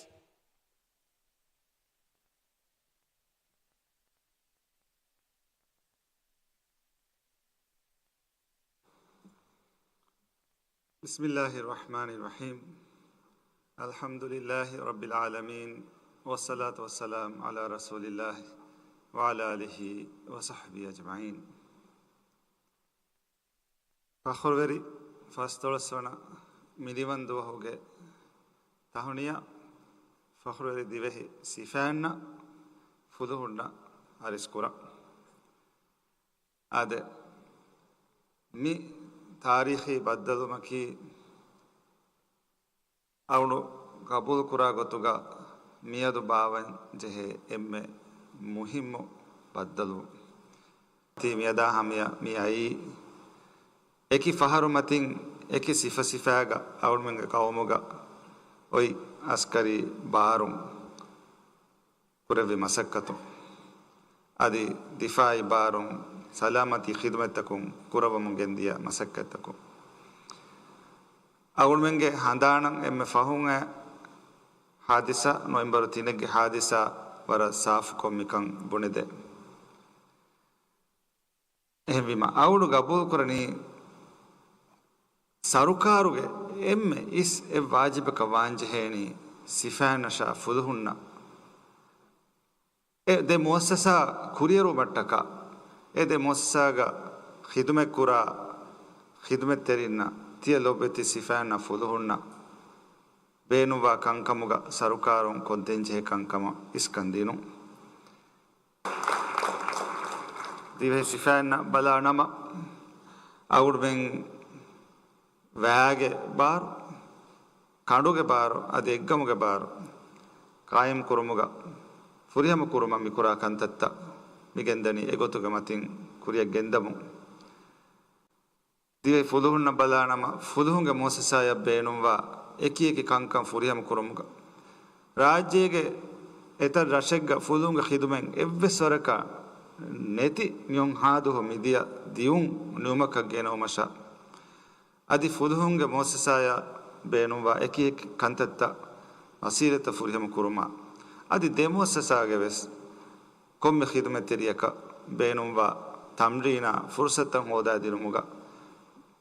بسم الله الرحمن الرحيم. الحمد لله رب العالمين، والصلاة والسلام على رسول الله وعلى آله وصحبه أجمعين. ފަޚުރުވެރި ފަސްދޮޅަސް ވަނަ މިނިވަން ދުވަހުގެ ތަހުނިޔާ ފަޚުރުވެރި ދިވެހި ސިފައިންނަށް ފުލުހުންނަށް އަރިސްކުރަން. އާދެ، މި ތާރީޚީ ބައްދަލުވުމަކީ އަޅުގަނޑު ގަބޫލުކުރާ ގޮތުގަ މިއަދު ބާވަން ޖެހޭ އެންމެ މުހިއްމު ބައްދަލުވުން. ތީ މިއަދާ ހަމަޔަށް މި އައީ، އެކި ފަހަރު މަތިން އެކި ސިފަސިފައިގަ އަޅުގަނޑުމެންގެ ޤައުމުގަ އޮތް އަސްކަރީ ބާރުން ކުރެއްވި މަސައްކަތު، އަދި ދިފާއީ ބާރުން ސަލާމަތީ ޚިދުމަތްތަކުން ކުރައްވަމުން ގެންދިޔަ މަސައްކަތްތަކުން، އަޅުގަނޑުމެންގެ ހަނދާނަށް އެންމެ ފަހުން އައި ހާދިސާ، ނޮވެމްބަރު ތިނެއްގެ ހާދިސާ ވަރަށް ސާފުކޮށް މިކަން ބުނެދޭ. އެހެންވީމަ، އަޅުގަނޑު ގަބޫލުކުރަނީ، ސަރުކާރުގެ އެންމެ އިސް އެއް ވާޖިބަކަށް ވާންޖެހޭނީ، ސިފައިންނަށާ ފުލުހުންނަށް އެ ދެ މުއައްސަސާ ކުރިއެރުމަށްޓަކާ، އެ ދެ މުއައްސަސާގަ ޚިދުމަތްކުރާ ޚިދުމަތްތެރިންނަށް، ތިޔަ ލޮބުވެތި ސިފައިންނާ ފުލުހުންނަށް ބޭނުންވާ ކަންކަމުގަ ސަރުކާރުން ކޮށްދޭންޖެހޭ ކަންކަމަށް އިސްކަން ދިނުން. ދިވެހި ސިފައިންނަށް ބަލާނަމަ، އަޅުގަނޑުމެން ވައިގެ ބާރު، ކަނޑުގެ ބާރު، އަދި އެއްގަމުގެ ބާރު ޤާއިމް ކުރުމުގަ ފުރިހަމަ ކުރުމަށް މިކުރާ ކަންތައްތައް މިގެންދަނީ އެގޮތުގެ މަތިން ކުރިއަށް ގެންދަމުން. ދިވެހި ފުލުހުންނަށް ބަލާނަމަ، ފުލުހުންގެ މުއައްސަސާއަށް ބޭނުންވާ އެކި އެކި ކަންކަން ފުރިހަމަ ކުރުމުގަ، ރާއްޖޭގެ އެތައް ރަށެއްގަ ފުލުހުންގެ ޚިދުމަތް އެއްވެސް ވަރަކަށް ނެތި މިއޮން ހާދުހު މިދިޔަ ދިއުން ނިމުމަކަށް ގެނައުމަށާ، އަދި ފުލުހުންގެ މުއައްސަސާއަށް ބޭނުންވާ އެކި އެކި ކަންތައްތައް ވަސީލަތްތައް ފުރިހަމަ ކުރުމާ، އަދި ދެ މުއައްސަސާގެ ވެސް ކޮންމެ ޚިދުމަތްތެރިޔަކަށް ބޭނުންވާ ތަމްރީނާ ފުރުޞަތުތައް ހޯދާދިނުމުގަ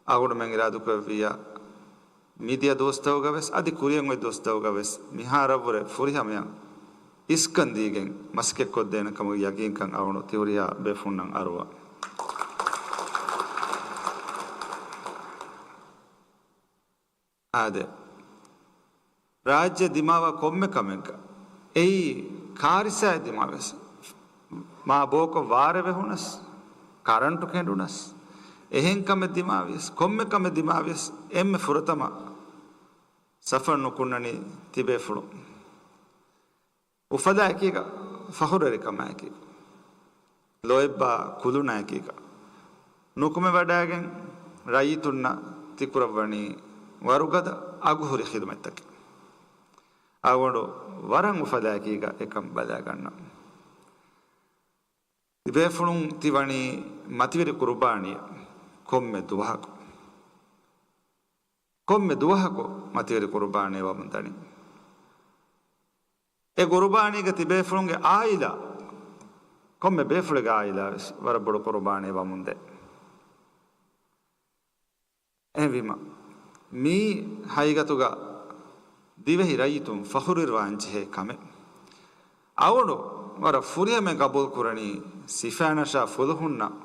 އަޅުގަނޑުމެން އިރާދަކުރެއްވިއްޔާ، މިދިޔަ ދުވަސްތަކުގަ ވެސް އަދި ކުރިއަށް އޮތް ދުވަސްތަކުގަ ވެސް މިހާރަށްވުރެ ފުރިހަމަޔަށް އިސްކަން ދީގެން މަސައްކަތްކޮށްދޭނެ ކަމުގެ ޔަގީންކަން އަޅުގަނޑު ތިހުރިހާ ބޭފުޅުންނަށް އަރުވާ. އާދެ، ރާއްޖެ ދިމާވާ ކޮންމެ ކަމެއްގަ، އެއީ ކާރިސާއެއް ދިމާވިޔަސް، މާ ބޯކޮށް ވާރޭ ވެހުނަސް، ކަރަންޓު ކެނޑުނަސް، އެހެން ކަމެއް ދިމާވިޔަސް، ކޮންމެ ކަމެއް ދިމާވިޔަސް، އެންމެ ފުރަތަމަ ސަފަރު ނުކުންނަނީ ތިބޭފުޅުން. އުފަލާ އެކީގަ، ފަޚުރުވެރިކަމާ އެކީގަ، ލޯތްބާ ކުލުނާ އެކީގަ، ނުކުމެވަޑައިގެން ރައްޔިތުންނަށް ތިކުރައްވަނީ ވަރުގަދަ އަގުހުރި ޚިދުމަތްތަކެއް. އަޅުގަނޑު ވަރަށް އުފަލާ އެކީގަ އެކަން ބަލާގަންނަން. ތިބޭފުޅުން ތި ވަނީ މަތިވެރި ޤުރުބާނީއެއް ކޮންމެ ދުވަހަކު. ކޮންމެ ދުވަހަކު މަތިވެރި ޤުރުބާނީ ވަމުން ދަނީ. އެ ޤުރުބާނީގަ ތިބޭފުޅުންގެ އާއިލާ، ކޮންމެ ބޭފުޅެއްގެ އާއިލާ ވެސް ވަރަށް ބޮޑު ޤުރުބާނީ ވަމުންދޭ. އެހެންވީމަ، މީ ހަގީގަތުގަ ދިވެހި ރައްޔިތުން ފަޚުރުވެރިވާންޖެހޭ ކަމެއް. އަޅުގަނޑު ވަރަށް ފުރިހަމައިން ޤަބޫލުކުރަނީ، ސިފައިންނަށާ ފުލުހުންނަށް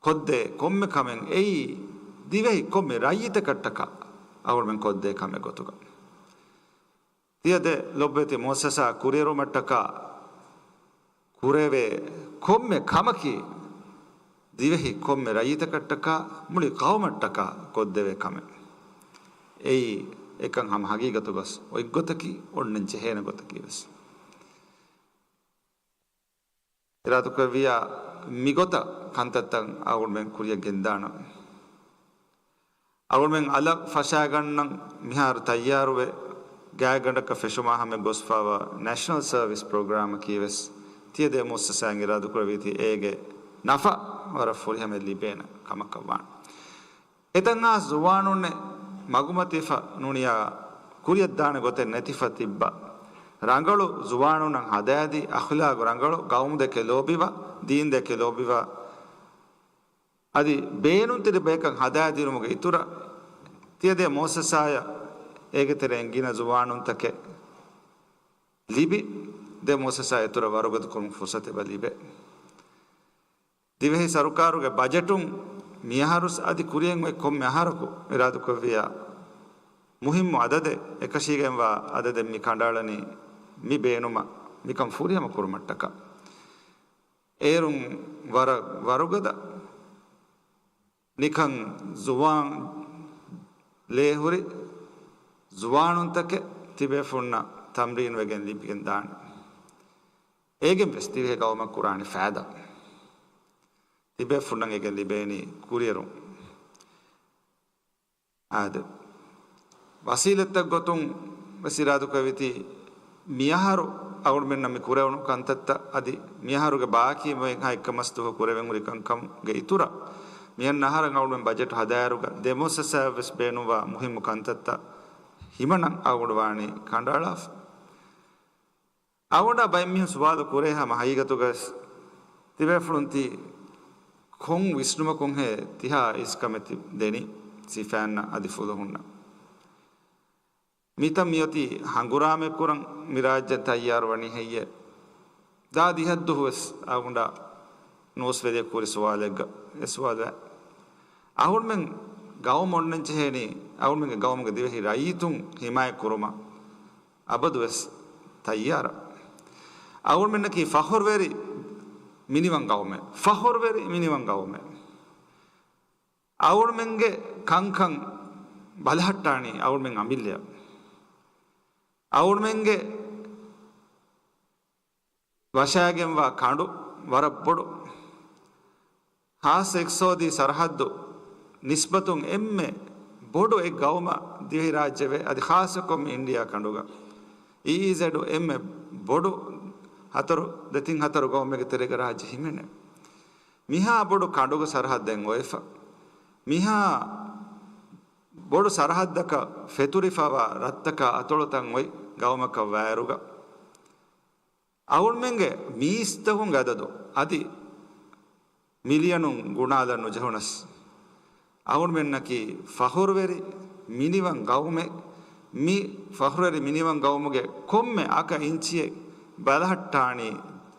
ކޮށްދޭ ކޮންމެ ކަމެއް އެއީ، ދިވެހި ކޮންމެ ރައްޔިތަކަށްޓަކާ އަޅުގަނޑުމެން ކޮށްދޭ ކަމެއް ގޮތުގަ. ތިޔަ ދެ ލޮބުވެތި މުއައްސަސާ ކުރިއެރުމަށްޓަކާ ކުރެވޭ ކޮންމެ ކަމަކީ، ދިވެހި ކޮންމެ ރައްޔިތަކަށްޓަކާ މުޅި ޤައުމަށްޓަކާ ކޮށްދެވޭ ކަމެއް. އެއީ އެކަން ހަމަ ހަގީގަތުގަސް އޮތްގޮތަކީ، އޮންނަން ޖެހޭނެ ގޮތަކީ ވެސް. އިރާދަކުރެއްވިއްޔާ، މިގޮތަށް ކަންތައްތައް އަޅުގަނޑުމެން ކުރިއަށް ގެންދާނަން. އަޅުގަނޑުމެން އަލަށް ފަށާގަންނަން މިހާރު ތައްޔާރުވެ، ގާތްގަނޑަކަށް ފެށުމާ ހަމަ ގޮސްފައިވާ ނޭޝަނަލް ސަރވިސް ޕްރޮގްރާމަކީ ވެސް ތިޔަ ދެ މުއައްސަސާއިން އިރާދަކުރެއްވީތީ އޭގެ ނަފާ ވަރަށް ފުރިހަމައަށް ލިބޭނެ ކަމަކަށް ވާނެ. އެތަން އައިސް ޒުވާނުންނެއް މަގުމަތިފަ ނޫނިޔާ ކުރިއަށްދާނެ ގޮތެއް ނެތިފަ ތިއްބާ، ރަނގަޅު ޒުވާނުންނަށް ހަދާދީ، އަޚްލާގު ރަނގަޅު، ޤައުމުދެކެ ލޯބިވާ، ދީންދެކެ ލޯބިވާ، އަދި ބޭނުންތެރި ބަޔަކަށް ހަދާދިނުމުގެ އިތުރަށް، ތިޔަ ދެ މުއައްސަސާއަށް އޭގެ ތެރެއިން ގިނަ ޒުވާނުންތަކެއް ލިބި، ދެ މުއައްސަސާ އިތުރަށް ވަރުގަދަކުރުމަށް ފުރުސަތެއް އެބަ ލިބޭ. ދިވެހި ސަރުކާރުގެ ބަޖެޓުން މިއަހަރުސް އަދި ކުރިއަށް އޮތް ކޮންމެ އަހަރަކު އިރާދަކުރެއްވިއްޔާ، މުހިއްމު އަދަދެއް، އެކަށީގެންވާ އަދަދެއް މި ކަނޑައަޅަނީ މި ބޭނުމަށް މިކަން ފުރިހަމަ ކުރުމަށްޓަކާ. އޭރުން ވަރަށް ވަރުގަދަ ނިކަން ޒުވާން ލޭހުރި ޒުވާނުންތަކެއް ތިބޭފުންނަށް ތަމްރީން ވެގެން ލިބިގެން ދާނެ. އޭގެން ވެސް ދިވެހި ގައުމަށް ކުރާނެ ފައިދާ. ތިބޭފުންނަށް އޭގެން ލިބޭނީ ކުރިއެރުން. އާދެ، ވަސީލަތްތައް ގޮތުން ވެސް އިރާދަކުރެއްވިތީ، މިއަހަރު އަޅުގަނޑުމެންނަށް މި ކުރެވުނު ކަންތައްތައް އަދި މިއަހަރުގެ ބާކީ މޮޔައިން ހަ އެއްކަމަސްދުވަހު ކުރެވެން ހުރި ކަންކަމުގެ އިތުރަށް، މިއަންނަ އަހަރަށް އަޅުގަނޑުމެން ބަޖެޓު ހަދާއިރުގަ ދެ މުއައްސަސާއަށް ވެސް ބޭނުންވާ މުހިއްމު ކަންތައްތައް ހިމަނަން އަޅުގަނޑު ވާނީ ކަނޑައަޅާފަ. އަޅުގަނޑަށް ބައެއް މީހުން ސުވާލު ކުރޭ ހަމަ ހަގީގަތުގައި ވެސް ތިބޭފުޅުން ތި ކޮން ވިސްނުމަކުންހޭ ތިހާ އިސްކަމެއް ތި ދެނީ ސިފައިންނަށް އަދި ފުލުހުންނަށް؟ މިތަން މިއޮތީ ހަނގުރާމަ ކުރަން މި ރާއްޖެ ތައްޔާރު ވަނީ ހެއްޔޭ؟ ދާ ދިހަ ދުވަހު ވެސް އަޅުގަނޑަށް ނޫސްވެރިޔަކު ކުރި ސުވާލެއްގަ އެ ސުވާލު އަޅުގަނޑުމެން ގައުމު އޮންނަން ޖެހޭނީ، އަޅުގަނޑުމެންގެ ގައުމުގެ ދިވެހި ރައްޔިތުން ހިމާޔަތް ކުރުމަށް އަބަދުވެސް ތައްޔާރަށް. އަޅުގަނޑުމެންނަކީ ފަޚުރުވެރި މިނިވަން ގައުމެއް. ފަޚުރުވެރި މިނިވަން ގައުމެއް. އަޅުގަނޑުމެންގެ ކަންކަން ބަލަހައްޓާނީ އަޅުގަނޑުމެން އަމިއްލައަށް. އަޅުގަނޑުމެންގެ ވަށާގެންވާ ކަނޑު ވަރަށް ބޮޑު. ޚާއްޞަ އިޤްތިޞާދީ ސަރަޙައްދު ނިސްބަތުން އެންމެ ބޮޑު އެއް ގައުމަށް ދިވެހިރާއްޖެވޭ، އަދި ޚާއްޞަކޮށް މި އިންޑިއާ ކަނޑުގަ އީއީޒެޑު އެންމެ ބޮޑު ހަތަރު، ދެތިން ހަތަރު ގައުމެއްގެ ތެރޭގަ ރާއްޖެ ހިމެނޭ. މިހާ ބޮޑު ކަނޑުގެ ސަރަޙައްދެއް އޮވެފަ. މިހާ ބޮޑު ސަރަޙައްދަކަށް ފެތުރިފަވާ ރަށްތަކާ އަތޮޅުތައް އޮތް ގައުމަކަށް ވާއިރުގަ، އަޅުގަނޑުމެންގެ މީސްތަކުންގެ އަދަދު އަދި މިލިޔަނުން ގުނާލަން ނުޖެހުނަސް، އަޅުގަނޑުމެންނަކީ ފަޚުރުވެރި މިނިވަން ގައުމެއް. މި ފަޚުރުވެރި މިނިވަން ގައުމުގެ ކޮންމެ އަކަ އިންޗިއެއް ބަލަހައްޓާނީ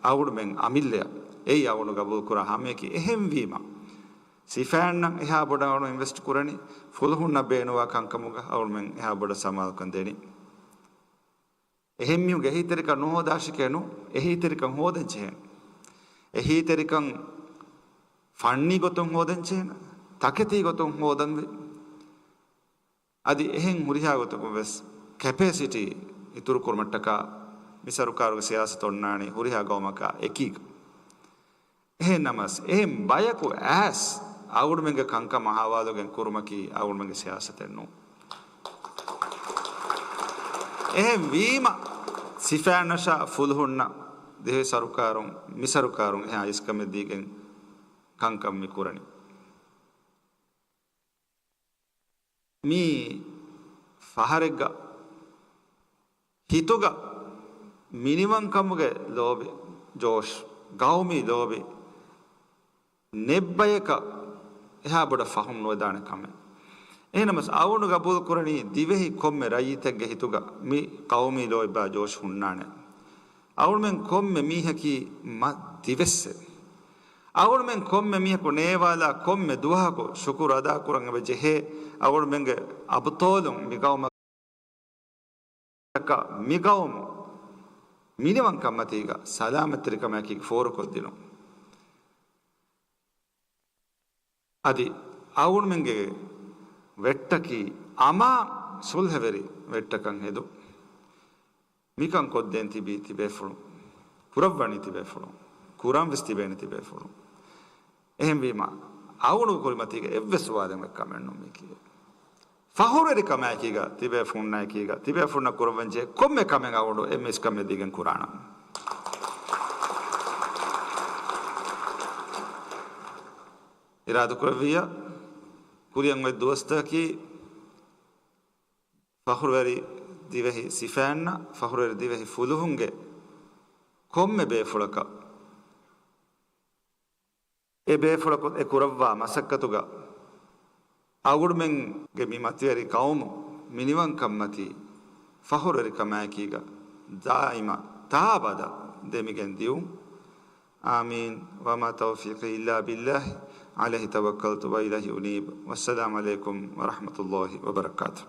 އަޅުގަނޑުމެން އަމިއްލައަށް. އެއީ އަޅުގަނޑު ގަބޫލުކުރާ ހަމަޔަކީ. އެހެންވީމަ، ސިފައިންނަށް އެހާ ބޮޑަށް އަޅުގަނޑު އިންވެސްޓް ކުރަނީ، ފުލުހުންނަށް ބޭނުންވާ ކަންކަމުގަ އަޅުގަނޑުމެން އެހާ ބޮޑަށް ސަމާލުކަން ދެނީ. އެހެން މީހުންގެ އެހީތެރިކަން ނުހޯދާށިކޭ ނޫން. އެހީތެރިކަން ހޯދަން ޖެހޭނެ. އެހީތެރިކަން ފަންނީ ގޮތުން ހޯދަން ޖެހޭނެ. ތަކެތީ ގޮތުން ހޯދަންވީ. އަދި އެހެން ހުރިހާ ގޮތަކުން ވެސް ކެޕޭސިޓީ އިތުރު ކުރުމަށްޓަކާ މި ސަރުކާރުގެ ސިޔާސަތު އޮންނާނީ ހުރިހާ ގައުމަކާ އެކީގަ. އެހެން ނަމަސް، އެހެން ބަޔަކު އައިސް އަޅުގަނޑުމެންގެ ކަންކަމާ ހަވާލުވެގެން ކުރުމަކީ އަޅުގަނޑުމެންގެ ސިޔާސަތެއް ނޫން. އެހެން ވީމަ، ސިފައިންނަށާ ފުލުހުންނަށް ދިވެހި ސަރުކާރުން، މި ސަރުކާރުން އެހާ އިސްކަމެއް ދީގެން ކަންކަން މި ކުރަނީ. މީ ފަހަރެއްގަ ހިތުގަ މިނިވަންކަމުގެ ލޯބި، ޖޯޝް، ގައުމީ ލޯބި ނެއްބަޔަކަށް އެހާ ބޮޑަށް ފަހުމް ނުވެދާނެ ކަމެއް. އެހެންނަމަސް އަޅުގަނޑު ގަބޫލު ކުރަނީ ދިވެހި ކޮންމެ ރައްޔިތެއްގެ ހިތުގަ މި ގައުމީ ލޯތްބާ ޖޯޝް ހުންނާނެ. އަޅުގަނޑުމެން ކޮންމެ މީހަކީ މަ ދިވެއްސެއް. އަޅުގަނޑުމެން ކޮންމެ މީހަކު ނޭވާލާ ކޮންމެ ދުވަހަކު ޝުކުރު އަދާކުރަން އެބަ ޖެހޭ އަޅުގަނޑުމެންގެ އަބުޠާލުން މި ގައުމަށް މި ގައުމު މިނިވަންކަންމަތީގަ ސަލާމަތްތެރިކަމާއެކީ ފޯރުކޮށްދިނުން. އަދި އަޅުގަނޑުމެންގެ ވެއްޓަކީ އަމާ ސުލްހަވެރި ވެއްޓަކަށް ހެދުން. މިކަން ކޮށްދޭން ތިބީ ތިބޭފުޅުން. ކުރައްވަނީ ތިބޭފުޅުން. ކުރަން ވެސް ތިބޭނެ ތިބޭފުޅުން. އެހެންވީމަ، އަޅުގަނޑު ކުރިމަތީގަ އެއްވެސް ސުވާލެއް އެއްކަމެއް ނޫން މީކީ. ފަޚުރުވެރިކަމާއެކީގަ، ތިބޭފުޅުންނާއެކީގަ، ތިބޭފުޅުންނަށް ކުރައްވަންޖެހޭ ކޮންމެ ކަމެއް އަޅުގަނޑު އެންމެ އިސްކަމެއް ދީގެން ކުރާނަން. އިރާދަކުރެއްވިއްޔާ، ކުރިއަށް އޮތް ދުވަސްތަކަކީ ފަޚުރުވެރި ދިވެހި ސިފައިންނަށް، ފަޚުރުވެރި ދިވެހި ފުލުހުންގެ ކޮންމެ ބޭފުޅަކަށް އެ ބޭފުޅަކު އެ ކުރައްވާ މަސައްކަތުގަ އަޅުގަނޑުމެންގެ މި މަތިވެރި ގައުމު މިނިވަންކަންމަތީ ފަޚުރުވެރިކަމާއެކީގަ ދާއިމަށް ތާއަބަދަށް ދެމިގެން ދިއުން. އާމީން. وما توفيقي إلا بالله عليه توكلت وإليه أنيب. والسلام عليكم ورحمة الله وبركاته.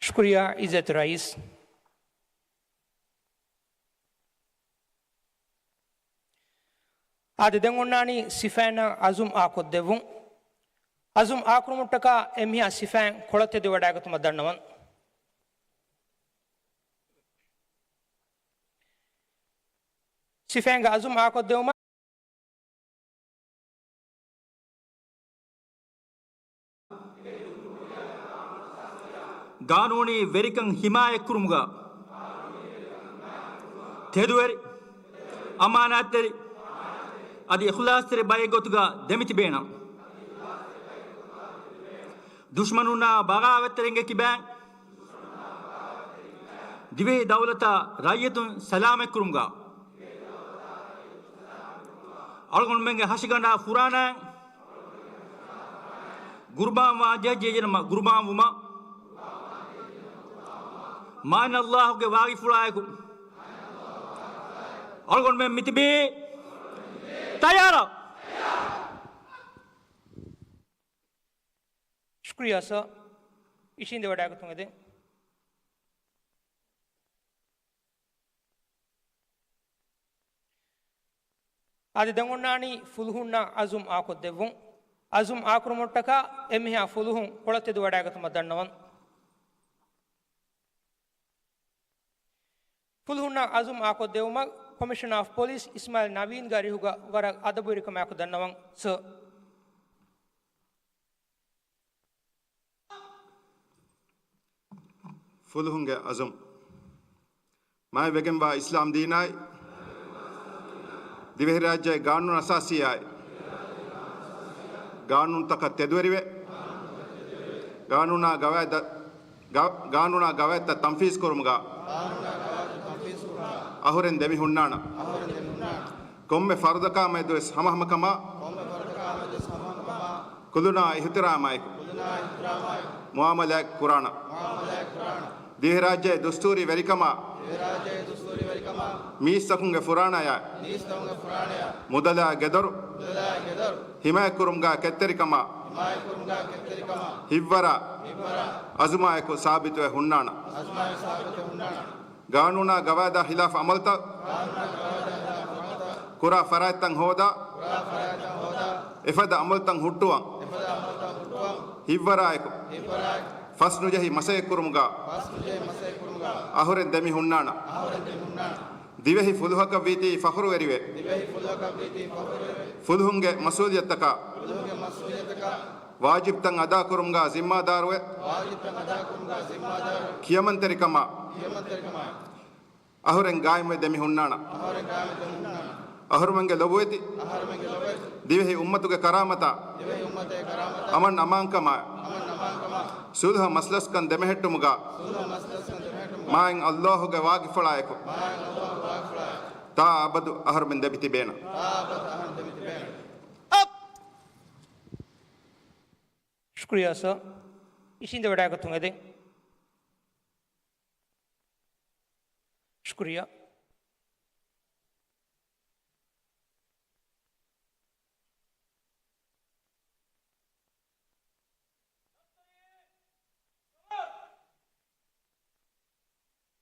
ޝުކުރިއްޔާ އިއްޒަތް ރައީސް. އާދެ، ދެން އޮންނާނީ ސިފައިންނަށް އަޒުމް އާކޮށްދެއްވުން. އަޒުމް އާކުރުމަށްޓަކާ އެމީހާ ސިފައިން ކޮޅަށް ތެދުވެވަޑައިގަތުމަށް ދަންނަވަން. ސިފައިންގެ އަޒުމް އާކޮށްދެވުމަށް. ގާނޫނީ ވެރިކަން ހިމާޔަތްކުރުމުގަ ތެދުވެރި، އަމާނާތްތެރި، އަދި އިޚްލާޞްތެރި ބައެއްގެ ގޮތުގަ ދެމިތިބޭނަން. ދުޝްމަނުންނާ ބަޣާވަތްތެރިންގެ ކިބައިން ދިވެހި ދައުލަތާ ރައްޔިތުން ސަލާމަތްކުރުމުގަ އަޅުގަނޑުމެންގެ ހަށިގަނޑާ ފުރާނައިން ގުރުބާންވާން ޖެހިއްޖެ ނަމަ ގުރުބާންވުމަށް މާތް ﷲ ގެ ވާގިފުޅާއެކު އަޅުގަނޑުމެން މިތިބީ ތައްޔާރަށް. ޝުކުރިއްޔާ ސާ. އިށީނދެވަޑައިގަތުމަށް އެދެން. އަދި ދެން އޮންނާނީ ފުލުހުންނާ އަޒުމް އާކޮށްދެއްވުން. އަޒުމް އާކުރުމަށްޓަކާ އެންމެހާ ފުލުހުން ކޮޅަށް ތެދުވަޑައިގަތުމަށް ދަންނަވަން. ފުލުހުންނާ އަޒުމް އާކޮށްދެއްވުމަށް ކޮމިޝަނަރ އޮފް ޕޮލިސް އިސްމާއިލް ނަވީންގެ އަރިހުގަ ވަރަށް އަދަބުވެރިކަމާއެކު ދަންނަވަން ސަރ. ފުލުހުންގެ އަޒުމް. މާތްވެގެންވާ އިސްލާމް ދީނާއި، ދިވެހިރާއްޖޭ ގާނޫނު އަސާސީއާއި، ގާނޫނުތަކަށް ތެދުވެރިވެ، ގާނޫނާ ގަވާއިދަށް، ގާ-، ގާނޫނާ ގަވާއިދްތައް ތަންފީޒު ކުރުމުގަ އަހުރެން ދެމި ހުންނާނަ. ކޮންމެ ފަރުދަކާމެދުވެސް ހަމަހަމަކަމާ، ކުލުނާ އިހުތިރާމާއެކު މުއާމަލާތް ކުރާނަ. ދިވެހިރާއްޖޭ ދުސްތޫރީ ވެރިކަމާ، މީސްތަކުންގެ ފުރާނަޔާ، މުދަލާ ގެދޮރު ހިމާޔަތްކުރުމުގާ ކެތްތެރިކަމާ، ހިއްވަރާ އަޒުމާއެކު ސާބިތުވެ ހުންނާނަ. ގާނޫނާ ގަވާއިދާ ހިލާފު އަމަލުތައް ކުރާ ފަރާތްތައް ހޯދާ، އެފަދަ އަމަލުތައް ހުއްޓުވަން، ހިއްވަރާއެކު ފަސްނުޖެހި މަސައްކަތްކުރުމުގަ އަހުރެން ދެމި ހުންނާނަ. ދިވެހި ފުލުހަކަށްވީތީ ފަޚުރުވެރިވެ، ފުލުހުންގެ މަސްއޫލިއްޔަތަކާ ވާޖިބްތައް އަދާކުރުމުގާ ޒިންމާދާރުވެ، ކިޔަމަންތެރިކަމާ އަހުރެން ގާއިމްވެ ދެމި ހުންނާނަ. އަހުރުމެންގެ ލޮބުވެތި ދިވެހި އުއްމަތުގެ ކަރާމަތާ، އަމަން އަމާންކަމާ، ސުލްހަ މަސްލަސްކަން ދެމެހެއްޓުމުގާ މާތް ﷲ ގެ ވާގިފުޅާއެކު ތާ އަބަދު އަހުރުމެން ދެމިތިބޭނަ. ޝުކުރިއްޔާ ސާ. އިށީނދެވަޑައިގަތުމަށް އެދެން. ޝުކުރިއްޔާ.